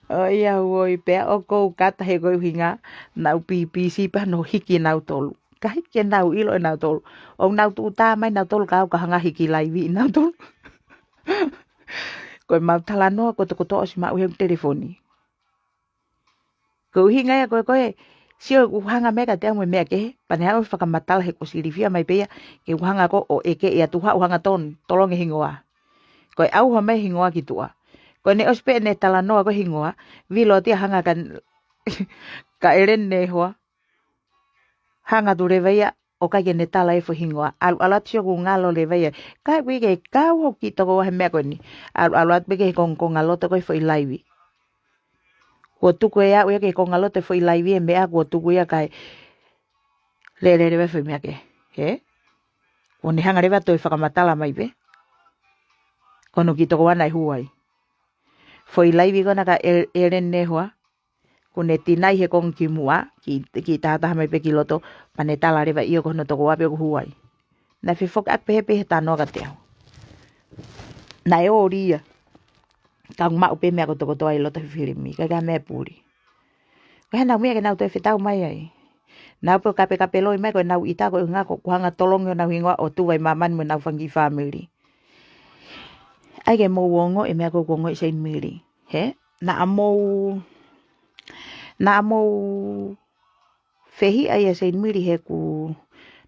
ʻOiauē, pea ʻoku ou kata he ko e ʻuhinga, naʻa ku pipisi pea nau hiki nautolu. Ka hiki ke nau ʻilo ʻe nautolu. ʻOku nau tuʻu tā mai nautolu ka u ka hanga hiki laivi ʻi nautolu. Ko e mau talanoa ko e tokotoʻa ʻosi maʻu he telefoni. Ko e ʻuhinga ia ko ē, ko e sio ʻoku hanga mai ka te amo e meʻa kehe, pea ne haʻu ʻo fakamatala he kuo silifia mai pē ia, ke u hanga ko ē ʻo ʻeke ia tu haʻu hanga tonu, tolongi e hingoa. Ko e ʻauha mai e hingoa ki tuʻa. Ko ʻene ʻosi pē ʻene talanoa ko e hingoa, vilo atu ia hanga ka, ka ʻEleni Nehoa, hanga atu leva ia, ʻo ʻikai ke ne tala e foʻi hingoa. ʻAlu, ʻalu atu sio ʻoku ngalo leva ia. Ka ʻoku ʻikai ke kau hoku kiʻi tokoua he meʻa ko eni. ʻAlu, ʻalu atu pē ki he kongokonga loto ko ē foʻi laivi. Kuo tuku e aʻu ia ki he konga loto e foʻi laivi e meʻa kuo tuku ia kae lele leva e foʻi meʻa kehe. He? Kuo ne hanga leva ʻo toe fakamatala mai pē. Ko hono kiʻi tokoua naʻe hū ai. Foʻi laivi ko ena ka ʻEl-, ʻEleni Nehoa. Kuo ne tinai he konga kimuʻa, kiʻi, kiʻi tahataha mai pē ki loto, pea ne tala leva ʻio ko hono tokoua pē ʻoku hū ai. Naʻe fefoki ʻaki pehē pē he talanoa ka te amo. Naʻe ʻoli ia. Ka u maʻu pē meʻa ko e tokotoʻa ʻi loto he filimi. Ka ʻikai ha meʻa puli. Ko e hā ʻenau meʻa ke nau toe fetau mai ai. Nau pē ʻo kapekape loi mai ko ʻenau ʻita ko e ʻuhinga ko ʻeku hanga tolongi honau hingoa ʻo tuva ʻi māmani mo ʻenau fanga kiʻi fāmili. ʻAi ke mou ongoʻi e meʻa ko ē ʻoku ongoʻi Seinimili. He? Naʻa mou, naʻa mou fehiʻa ia Seinimili he ʻoku,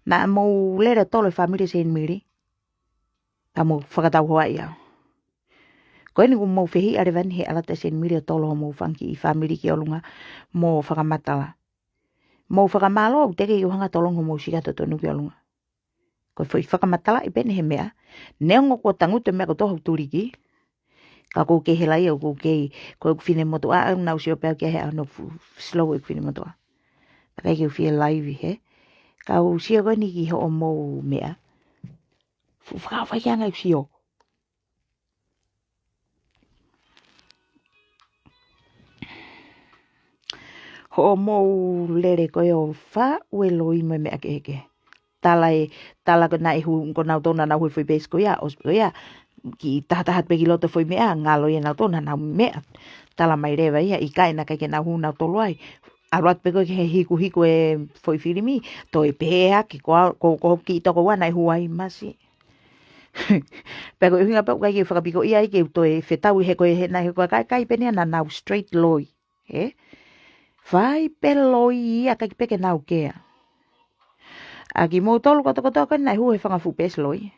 naʻa mou lele tolo e fāmili Seinimili. Ka mou fakatauhoaʻi au. Ko eni ʻoku mou fehiʻa leva eni he ʻalu atu Seinimili ʻo tolo hoʻomou fanga kiʻi fāmili ki ʻolunga mo fakamatala. Mou fakamālō ʻoku teʻeki ke u hanga tolongi hoʻomou sika totonu ki ʻolunga. Ko e foʻi fakamatalaʻi pē eni he meʻa. Neongo kuo tangutu e meʻa ko ē ʻi hoku tuliki. Ka ʻoku ou kei hela ia, ʻoku ou kei, ko ʻeku finemotuʻa, ʻa, naʻa ku sio pē au ki he ʻaho naʻe fu-, slow ʻeku finemotuʻa. Pea ʻikai ke u fie laivi he. Ka u sio ko eni ki hoʻomou meʻa. Fuʻu fakaʻofaʻia ange ʻeku sio. Hoʻomou lele ko ē ʻo faʻu e loi mo e meʻa kehekehe. Tala e, tala ko ē naʻe hū, ko nautolu naʻa nau hū he foʻi peesi ko ia, ʻosi ko ia, kiʻi tahataha pē ki loto foʻi meʻa, ngalo ia nautolu naʻa nau meʻa. Tala mai leva ia, ʻikai naʻe ʻikai ke nau hū nautolu ai. ʻAlu atu pē ko ē ki he hikuhiku e foʻi filimi, toe pehē hake, ko au, ko, ko hoku kiʻi tokoua naʻe hū ai masi. Pea ko e ʻuhinga pē ʻoku ʻikai ke fakapikoʻia ai ke u toe fetau he ko e he naʻe he ko e kakai pē eni naʻa nau straight loi. He? Fai pē loi ia ʻikai pē ke nau kea. ʻA kimoutolu kotokotoa ko ē naʻe hū he fanga fuʻu peesi loi.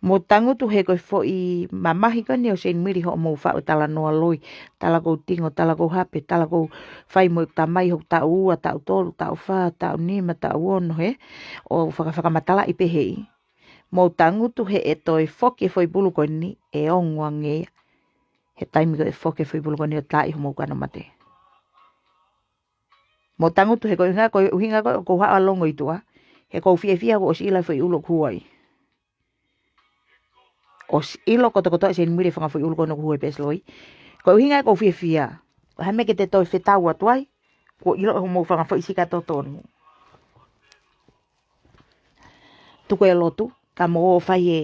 Mou tangutu he ko e foʻi mamahi ko eni ʻo Seinimili hoʻomou faʻu e talanoa loi. Tala ʻoku ou tingo, tala ʻoku ou hape, tala ʻoku ou fai mo e tamai hoku taʻu ua, taʻu tolu, taʻu fā, taʻu nima, taʻu ono he. ʻO faka-, fakamatalaʻi pē hē. Mou tangutu he ʻe toe foki e foʻi pulu ko eni ʻe ongo ange ia. He taimi ko ē ʻe foki e foʻi pulu ko eni ʻo taaʻi homou kano mate. Mou tangutu he ko e ʻuhinga, ko e ʻuhinga ko ē ʻoku ou haʻu ʻo longo ʻi tuʻa. He ʻoku ou fiefia kuo ʻosi ʻilo e foʻi ʻulu ʻoku hū ai. ʻOsi ʻilo kotokotoa Seinimili e fanga foʻi ʻulu ko ena ʻoku hū he peesi loi. Ko e ʻuhinga ʻoku ou fiefia. Ko e hā e meʻa ke te toe fetau atu ai. Kuo ʻilo homou fanga foʻi sika totonu. tuku e lotu, ka mou ō ʻo fai e,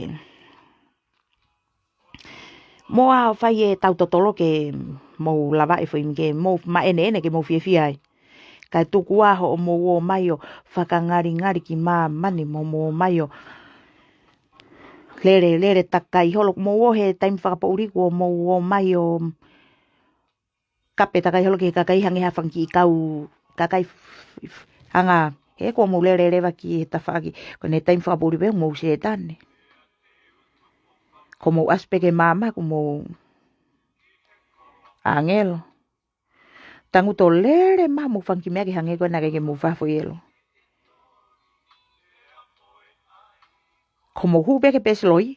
mou ō ʻo fai e tau totolo ke mou lava e foʻi meʻa ke mou maʻeneʻene ke mou fiefia ai. Kae tuku ā hoʻomou ō mai ʻo fakangalingali ki māmani mo mou ō mai ʻo lele, lele takai holo, mou ō he taimi fakapoʻuli kuo mou ō mai ʻo kape takai holo ki he kakai hangē ha fanga kiʻi kau, kakai f-, f-, hanga, he kuo mou lele leva ki he tafaʻaki, ko ʻene taimi fakapoʻuli pē mou Sētane. Ko mou ʻasi pē ke māmā ko mou ʻāngelo. Tangutu ʻo lele maʻu mou fanga kiʻi meʻa ke hangē ko ena ke ke mou fafo ʻi ʻelo. Ko mou hū pē ke pesi loi,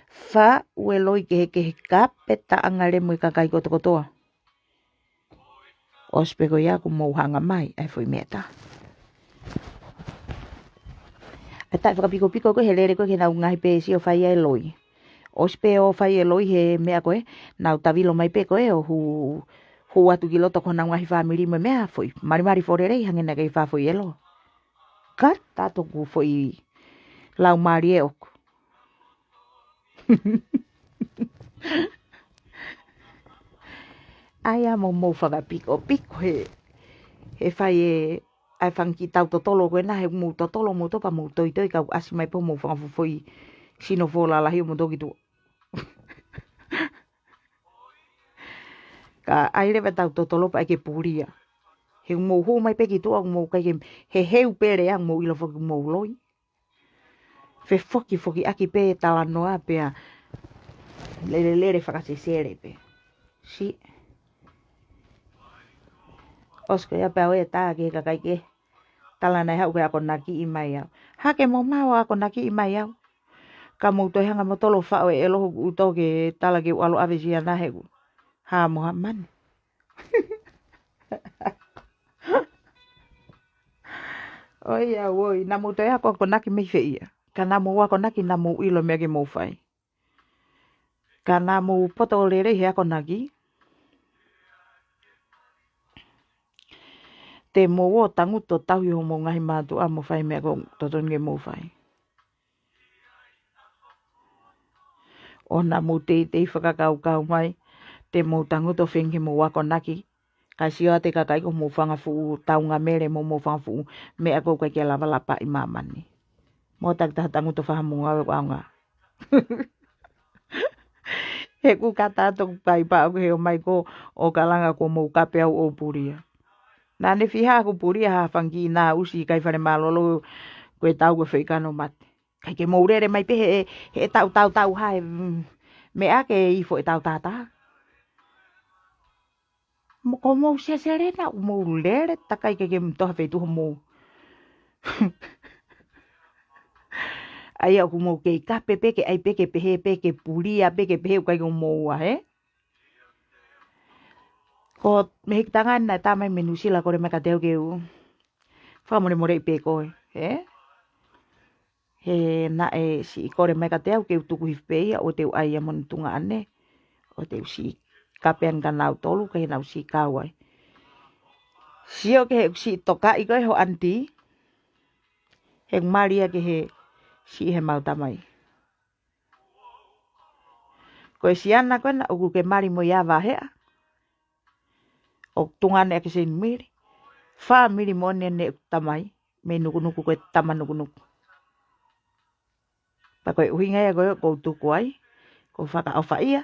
faʻu e loi kehekehe kape taʻanga lemu e kakai kotokotoa. ʻOsi pē ko ia kuo mou hanga mai, ʻai foʻi meʻa tā. ʻAi taʻe fakapikopiko ko e he lele ko e ke nau ngaahi pē sio fai ai loi. ʻOsi pē ʻo fai e loi he meʻa ko e, nau tavilo mai pē ko e ʻo hū, hū atu ki loto ko honau ngaahi fāmili mo e meʻa foʻi. Malimali fō lelei hangē naʻe kei fafo ʻi ʻelo. Ka tato ku foʻi lau mālie ʻoku. ʻAi ā mou mou fakapikopiko he, he fai e, ʻai fanga kiʻi tau totolo ko ena he mou totolo mou topa mou toitoi kau ʻasi mai pē mou fanga foʻi sino fō lalahi ʻo mou toki tuʻu. Ka ʻai leva tau totolo pea ʻai ke pulia. He mou hū mai pē ki tuʻa mou kai ke he heu pele ā mou ʻilo foki mou loi. Fefokifokiʻaki pē talanoa pea lele lele fakasesele pē. Si. ʻOsi ko ia pea ʻoe tā ke kakai ke. Tala naʻe haʻu ke akonakiʻi mai au. Hake mo mau akonakiʻi mai au. Ka mou toe hanga mo tolo faʻo e ʻelo hoku ʻuto ke tala ke u ʻalu ʻave siana he ku. Hā mo ha mani. ʻOi, ʻa ʻoi, naʻa mou toe ako akonaki mei fē ia. Ka naʻa mou akonaki naʻa mou ʻilo meʻa ke mou fai. Ka naʻa mou poto lelei he akonaki. Te mou ō tangutu ʻo tauhi homou ngaahi mātuʻa mo fai meʻa ko totonu ke mou fai. ʻO naʻa mou teitei fakakaukau mai, te mou tangutu ʻo feinga ke mou akonaki. Kae sio atu e kakai ko mou fanga fuʻu taunga mele mo mou fanga fuʻu meʻa ko ʻikai ke lava lapa ʻi māmani. Mo taki taha tangutu ʻo fahamu ngāue ko aonga. He ku kata atu kai paʻo ke he ʻo mai ko ʻo kalanga ko mou kape au ʻo pulia. Naʻa ne fiha ku pulia ha fanga kiʻi nā usi kai fale mālolo ko e tau ko e feikano mate. Kai ke mou lele mai pē he, he tau tau tau ha e, mm, meʻa ke ifo e tau tā tā. Mo ko mou sesele na, mou lele takai ke ke mtoha feituʻu mou. ʻAi ʻoku mou kei kape pē ke ʻai pē ke pehē pē ke pulia pē ke pehē ʻoku ʻikai ko mou ua, he? Ko mehikitanga naʻe tā mai mei Nuʻusila kole mai kiate au ke u fakamolemoleʻi pē koe, he? He naʻe siʻi kole mai kiate au ke u tuku hifo pē ia ʻo te u ʻai ia mo e tuʻunga ʻane. ʻO te u siʻi kape ange kia nautolu ke nau siʻi kau ai. Sio ki he siʻi tokaʻi ko e ho aunty. He mali ia ki he siʻi he mau tamai. Ko e siana ko ena ʻoku ke mali mo ia vaheʻa. ʻO tuʻunga ʻane ʻaki Seinimili. Fāmili mo ʻene ʻene tamai. Mei Nukunuku ko e tama Nukunuku. Pea ko e ʻuhinga ia ko e ʻoku ou tuku ai. Ko e fakaʻofa ia.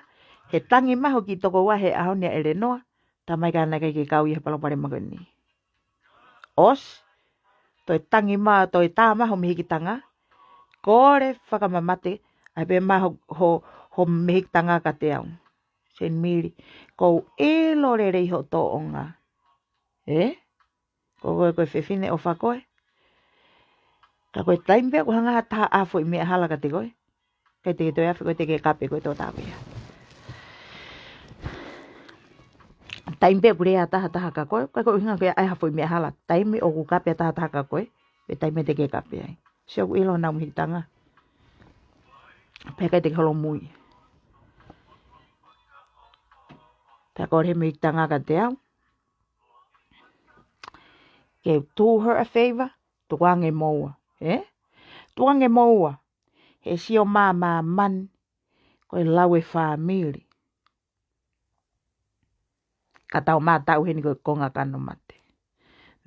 He tangi mai ho kiʻi tokoua he ʻaho ni ʻa ʻElenoa. Tamai ka naʻe ʻikai ke kau ia he palopalema ko eni. ʻOsi. Toe tangi mai, toe tā mai ho mehikitanga. Kole fakamamate. ʻAi pē mai ho, ho, ho mehikitanga kiate au. Seinimili, ʻoku ou ʻilo lelei hoʻo tōʻonga. Ē? Ko koe ko e fefine ʻofa koe. Ka ko e taimi pē ʻoku hanga ha taha ʻai ha foʻi meʻa hala kiate koe. ʻIkai te ke toe afe koe te ke kape koe tō tāpea. Taimi pē ʻoku lea ha taha taha kia koe. Ka ko e ʻuhinga ke ʻai ha foʻi meʻa hala. Taimi ʻoku kape ha taha taha kia koe. Ko e taimi te ke kape ai. Sio ʻoku ʻilo honau mehikitanga. Pea ʻikai te ke holomui. Pea kole he mehikitanga kiate au. Ke do her a favor, tukuange moua, ē? Tuange mo ua, he sio māmāmani, ko e lau e fāmili. Ka tau mātau heni ko e konga kano mate.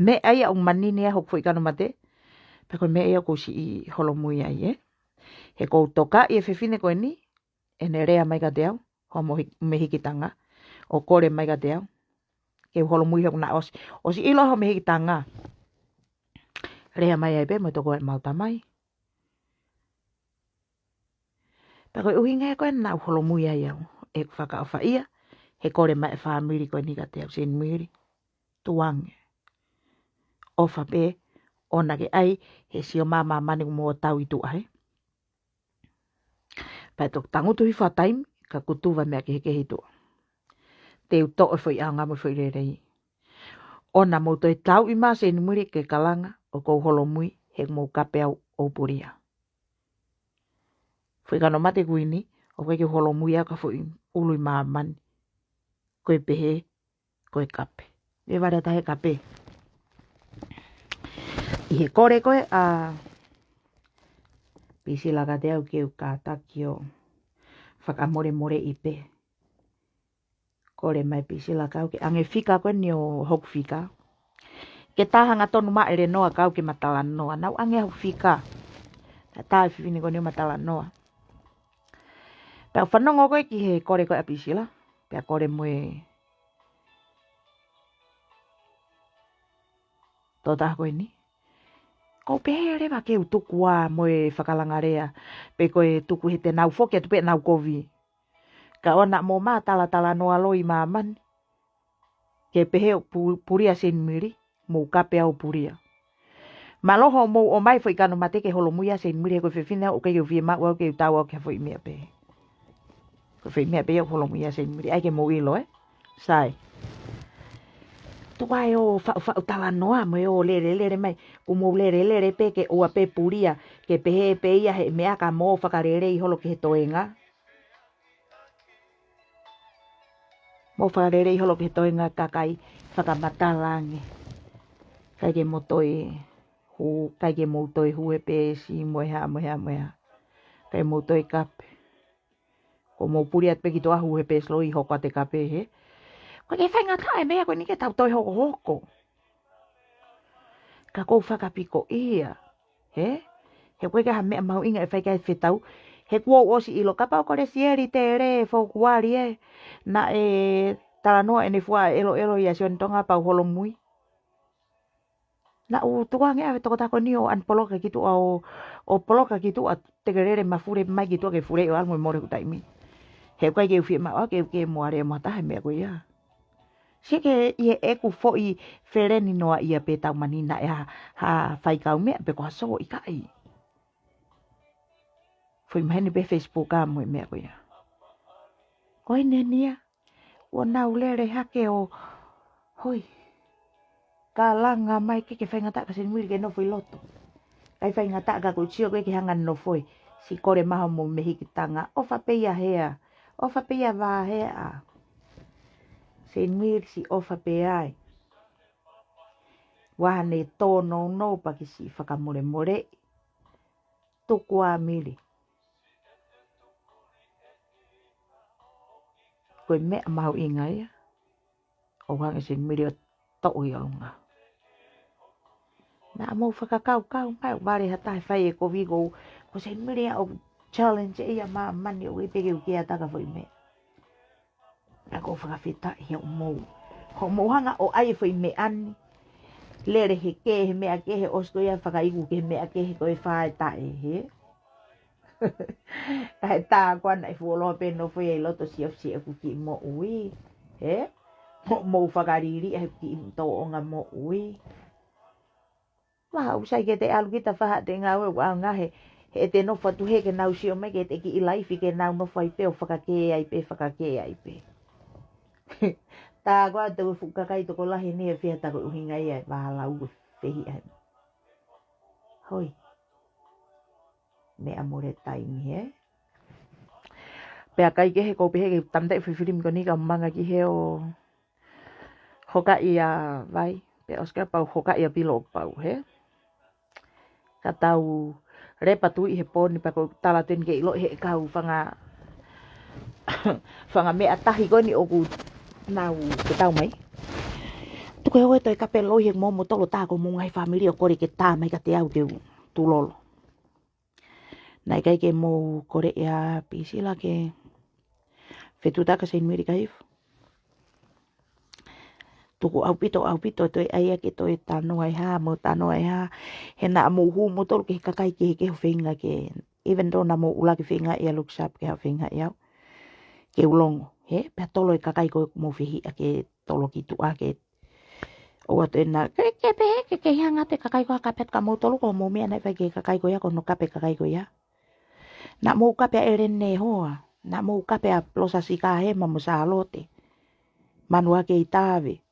Meʻa ia ʻoku manini ai hoku foʻi kano mate, pea ko e meʻa ia ʻoku ou siʻi holomui ai, ē. He ʻoku ou tokaʻi e fefine ko eni, ʻene lea mai kiate au, hoʻomo hi-, mehikitanga, ʻo kole mai kiate au. Ke u holomui he ʻoku na ʻosi, ʻosi ʻilo hoʻomo mehikitanga. Lea mai ai pē mo e tokoua ʻemau tamai. Pea ko e ʻuhinga ia ko ē naʻa ku holomui ai au, ʻeku fakaʻofaʻia, he kole mai e fāmili ko eni kiate au, Seinimili, tuange. ʻOfa pē, ʻoua naʻa ke ʻai, he sio māmāmani ʻoku mo tau ʻi tuʻa, ē. Pea toki tangutu hifo ha taimi, ka kuo tuva meʻa kehekehe ʻi tuʻa. Te u toʻo e foʻi ʻaonga mo e foʻi lelei. ʻOua naʻa mou toe tauʻi mai Seinimili ke kalanga, ʻoku ou holomui, he ʻoku mou kape au ʻo pulia. Foʻi kano mate ko eni, ʻoku ʻikai ke u holomui au ki ha foʻi ʻulu ʻi māmani. Ko e pehē, ko e kape. ʻE vale ʻatā he kape. ʻI he kole ko ē ʻa Pisila kiate au ke u kātaki ʻo fakamolemoleʻi pē. Kole mai Pisila kau ke ʻange fika ko eni ʻo hoku fika. Ke tā hangatonu mai ʻe Lenoa kau ke ma talanoa. Naʻa ku ʻange hoku fika. Naʻe tā e fefine ko eni ʻo ma talanoa. Pea u fanongo ko ē ki he kole ko ē ʻa Pisila. Pea kole mo e tokotaha ko eni. Ko u pehē leva ke u tuku ā mo e fakalanga lea. Pe ko e tuku he te nau foki atu pē ʻenau kovi. Ka ʻoua naʻa mou ma talatalanoa loi ʻi māmani. Ke pehē ʻoku pu-, pulia Seinimili, mou kape au ʻo pulia. Mālō hoʻomou ʻomai foʻi kano mate ke holomui ʻa Seinimili, he ko e fefine au ʻoku ʻikai ke u fiemaʻu au ke u tau au ki ha foʻi meʻa pehē. Ko e foʻi meʻa pehē ʻoku holomui ʻa Seinimili, ʻai ke mou ʻilo, ē. Sai. Tuku ā e ō faʻufaʻu talanoa mo e ō lelelele mai. Kuo mou lelelele pē ke ʻoua pē pulia, ke pehē pē ia he meʻa ka mou fakalelei holo ki he toenga. Mou fakalelei holo ki he toenga kakai fakamatala ange. ʻIkai ke mou toe hū, ʻikai ke mou toe hū he peesi mo e hā, mo e hā, mo e hā. ʻIkai mou toe kape. Ko mou puli atu pē ki tuʻa hū he peesi loi hoko atu e kape hē. ʻOku ʻikai ke faingataʻa e meʻa ko eni ke tau toe hokohoko. Ka ʻoku ou fakapikoʻia, hē? He ʻoku ʻikai ha meʻa mahuʻinga ʻe fai ki ai e fetau. He kuo u ʻosi ʻilo kapau ko Lesieli Tele Fokuali ē, naʻe talanoa ʻene fua ʻeloʻelo ʻia Sione Tonga pau holomui. Naʻa ku tukuange ʻa e tokotaha ko eni ʻo unblock ki tuʻa ʻo, ʻo block ki tuʻa te ke lele mafuli mai ki tuʻa ke fuli ʻo ʻalu mo e mole hoku taimi. He ʻoku ʻikai ke u fiemaʻu ke, ke mo ale mo ha taha he meʻa ko ia. Sio ki he ʻi heʻeku foʻi feleni noaʻia pē tau manini ʻe ha, ha faikaumeʻa pe ko ha sō ʻikai. Foʻi maheni pē Facebook ā mo e meʻa ko ia. Ko e nenia, ʻoua naʻa u lele hake ʻo, hoi. Kalanga mai ke ke faingataʻa ka Seinimili ke nofo ʻi loto. ʻIkai faingataʻa ka ko e sio ko ē ke hanga nofo ē. Siʻi kole mai hoʻomo mehikitanga. ʻOfa pē ia hea. ʻOfa pē ia vā hea. Seinimili siʻi ʻofa pē ai. Vaha ne tōnounou pea ke siʻi fakamolemoleʻi. Tuku ā Mili. Ko e meʻa mahuʻinga ia. ʻO hangē Seinimili ʻo toʻo ʻi ʻolunga. Naʻa mou fakakaukau mai ʻoku vale ha taha ʻe fai e kovi ko, ko Seinimili ia ʻoku challenge ia māmani ʻoku ʻikai pē ke u kea taka foʻi meʻa. Naʻa ʻoku ou fakafetaʻi he ʻoku mou. Hoʻomou hanga ʻo ʻai e foʻi meʻa ni. Lele he kē, he meʻa kehe, ʻosi ko ia fakaiku ki he meʻa kehe ko e fā e taʻe, hē? Kae tā koā naʻe fuoloa pē nofo ia ʻi loto siʻi ʻosi ʻeku kiʻi moʻui, hē? Mo, mou fakaliliʻa he kiʻi tōʻonga moʻui. Mahalo ʻoku sai ke te ʻalu kita faha te ngāue ʻoku ʻaonga he, he te nofo atu he ke nau sio mai ke te kiʻi laifi ke nau nofo ai pē ʻo fakakē ai pē, fakakē ai pē. Tā koā te fuʻu kakai tokolahi ni ʻe fiha ta ko e ʻuhinga ia e vālau ko e fehiʻa. Hoi. Meʻa mole taimi hē. Pea ʻikai ke he kou pehē ke tamataʻi foʻi filimi ko eni ka manga ki he ʻo hokaʻi ʻa Vai, pea ʻosi ka pau hokaʻi ʻa Pilo ʻoku pau, hē? Ka tau Lepa tui he pō ni pea ko e tala teni ke ʻilo he kau fanga, fanga meʻa tahi ko eni ʻoku nau ke tau mai. Tuku e ʻoua toe kape loi he mou mou tolo tā ko mou ngaahi fāmili ʻo kole ke tā mai kiate au ke u tulolo. Naʻe ʻikai ke mou kole ʻia Pisila ke fetuʻutaki Saint Mary Kaif. Tuku ʻaupito, ʻaupito, toe ʻai ake toe tanoa e hā, mou tanoa e hā. He naʻa mou hū mou tolo ki he kakai kehekehe ʻo feinga ke, even though naʻa mou ʻuluaki feinga ia Luke Sharp ke ha feinga ia au. Ke u longo, he, pea tolo e kakai ko ē ʻoku mou fehiʻa ke tolo ki tuʻa ke. ʻOua toe na, ke, ke pehē, ke, ke hanga te kakai ko ē ʻo kape atu kia mou tolo ko mou meʻa naʻe fai ki he kakai ko ia ko hono kape kakai ko ia. Naʻa mou kape ʻa ʻEleni Nehoa, naʻa mou kape ʻa Losa Sikahema mo Sālote. Manuakei Tave.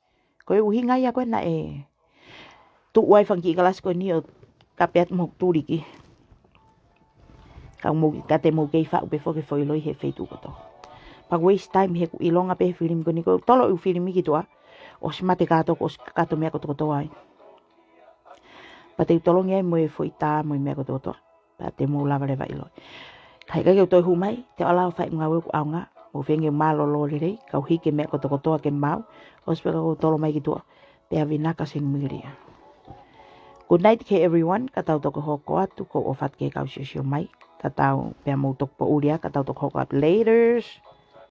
Ko e ʻuhinga ia ko ē naʻe tuʻu ai fanga kiʻi kalasi ko eni ʻo kape atu mo tuliki. Ka mou kiʻi kate mou kei faʻu pē foki foʻi loi he feituʻu kotoa. Pea ʻoku waste time he ʻoku ʻilonga pē he filimi ko eni ko e tolo ʻū filimi ki tuʻa. ʻOsi mate kātoa kuo ʻosi kakato meʻa kotokotoa ai. Pea te u tolongi ai mo e foʻi tā mo e meʻa kotokotoa. Pea te mou lava leva ʻilo. Ka ʻikai ke u toe hū mai, te u ʻalu ʻo fai ngāue ʻoku ʻaonga, mou feinga ke mālōlō lelei, kau hiki e meʻa kotokotoa ke maau, ʻosi pē ka ʻoku ou tolo mai ki tuʻa, pea vinaka Saint Mary ia. Good night ke everyone, ka tau toki hoko atu, kou ʻofa atu ki he kau siosio mai, ka tau pea mou toki poʻuli ā, ka tau toki hoko atu. Laters.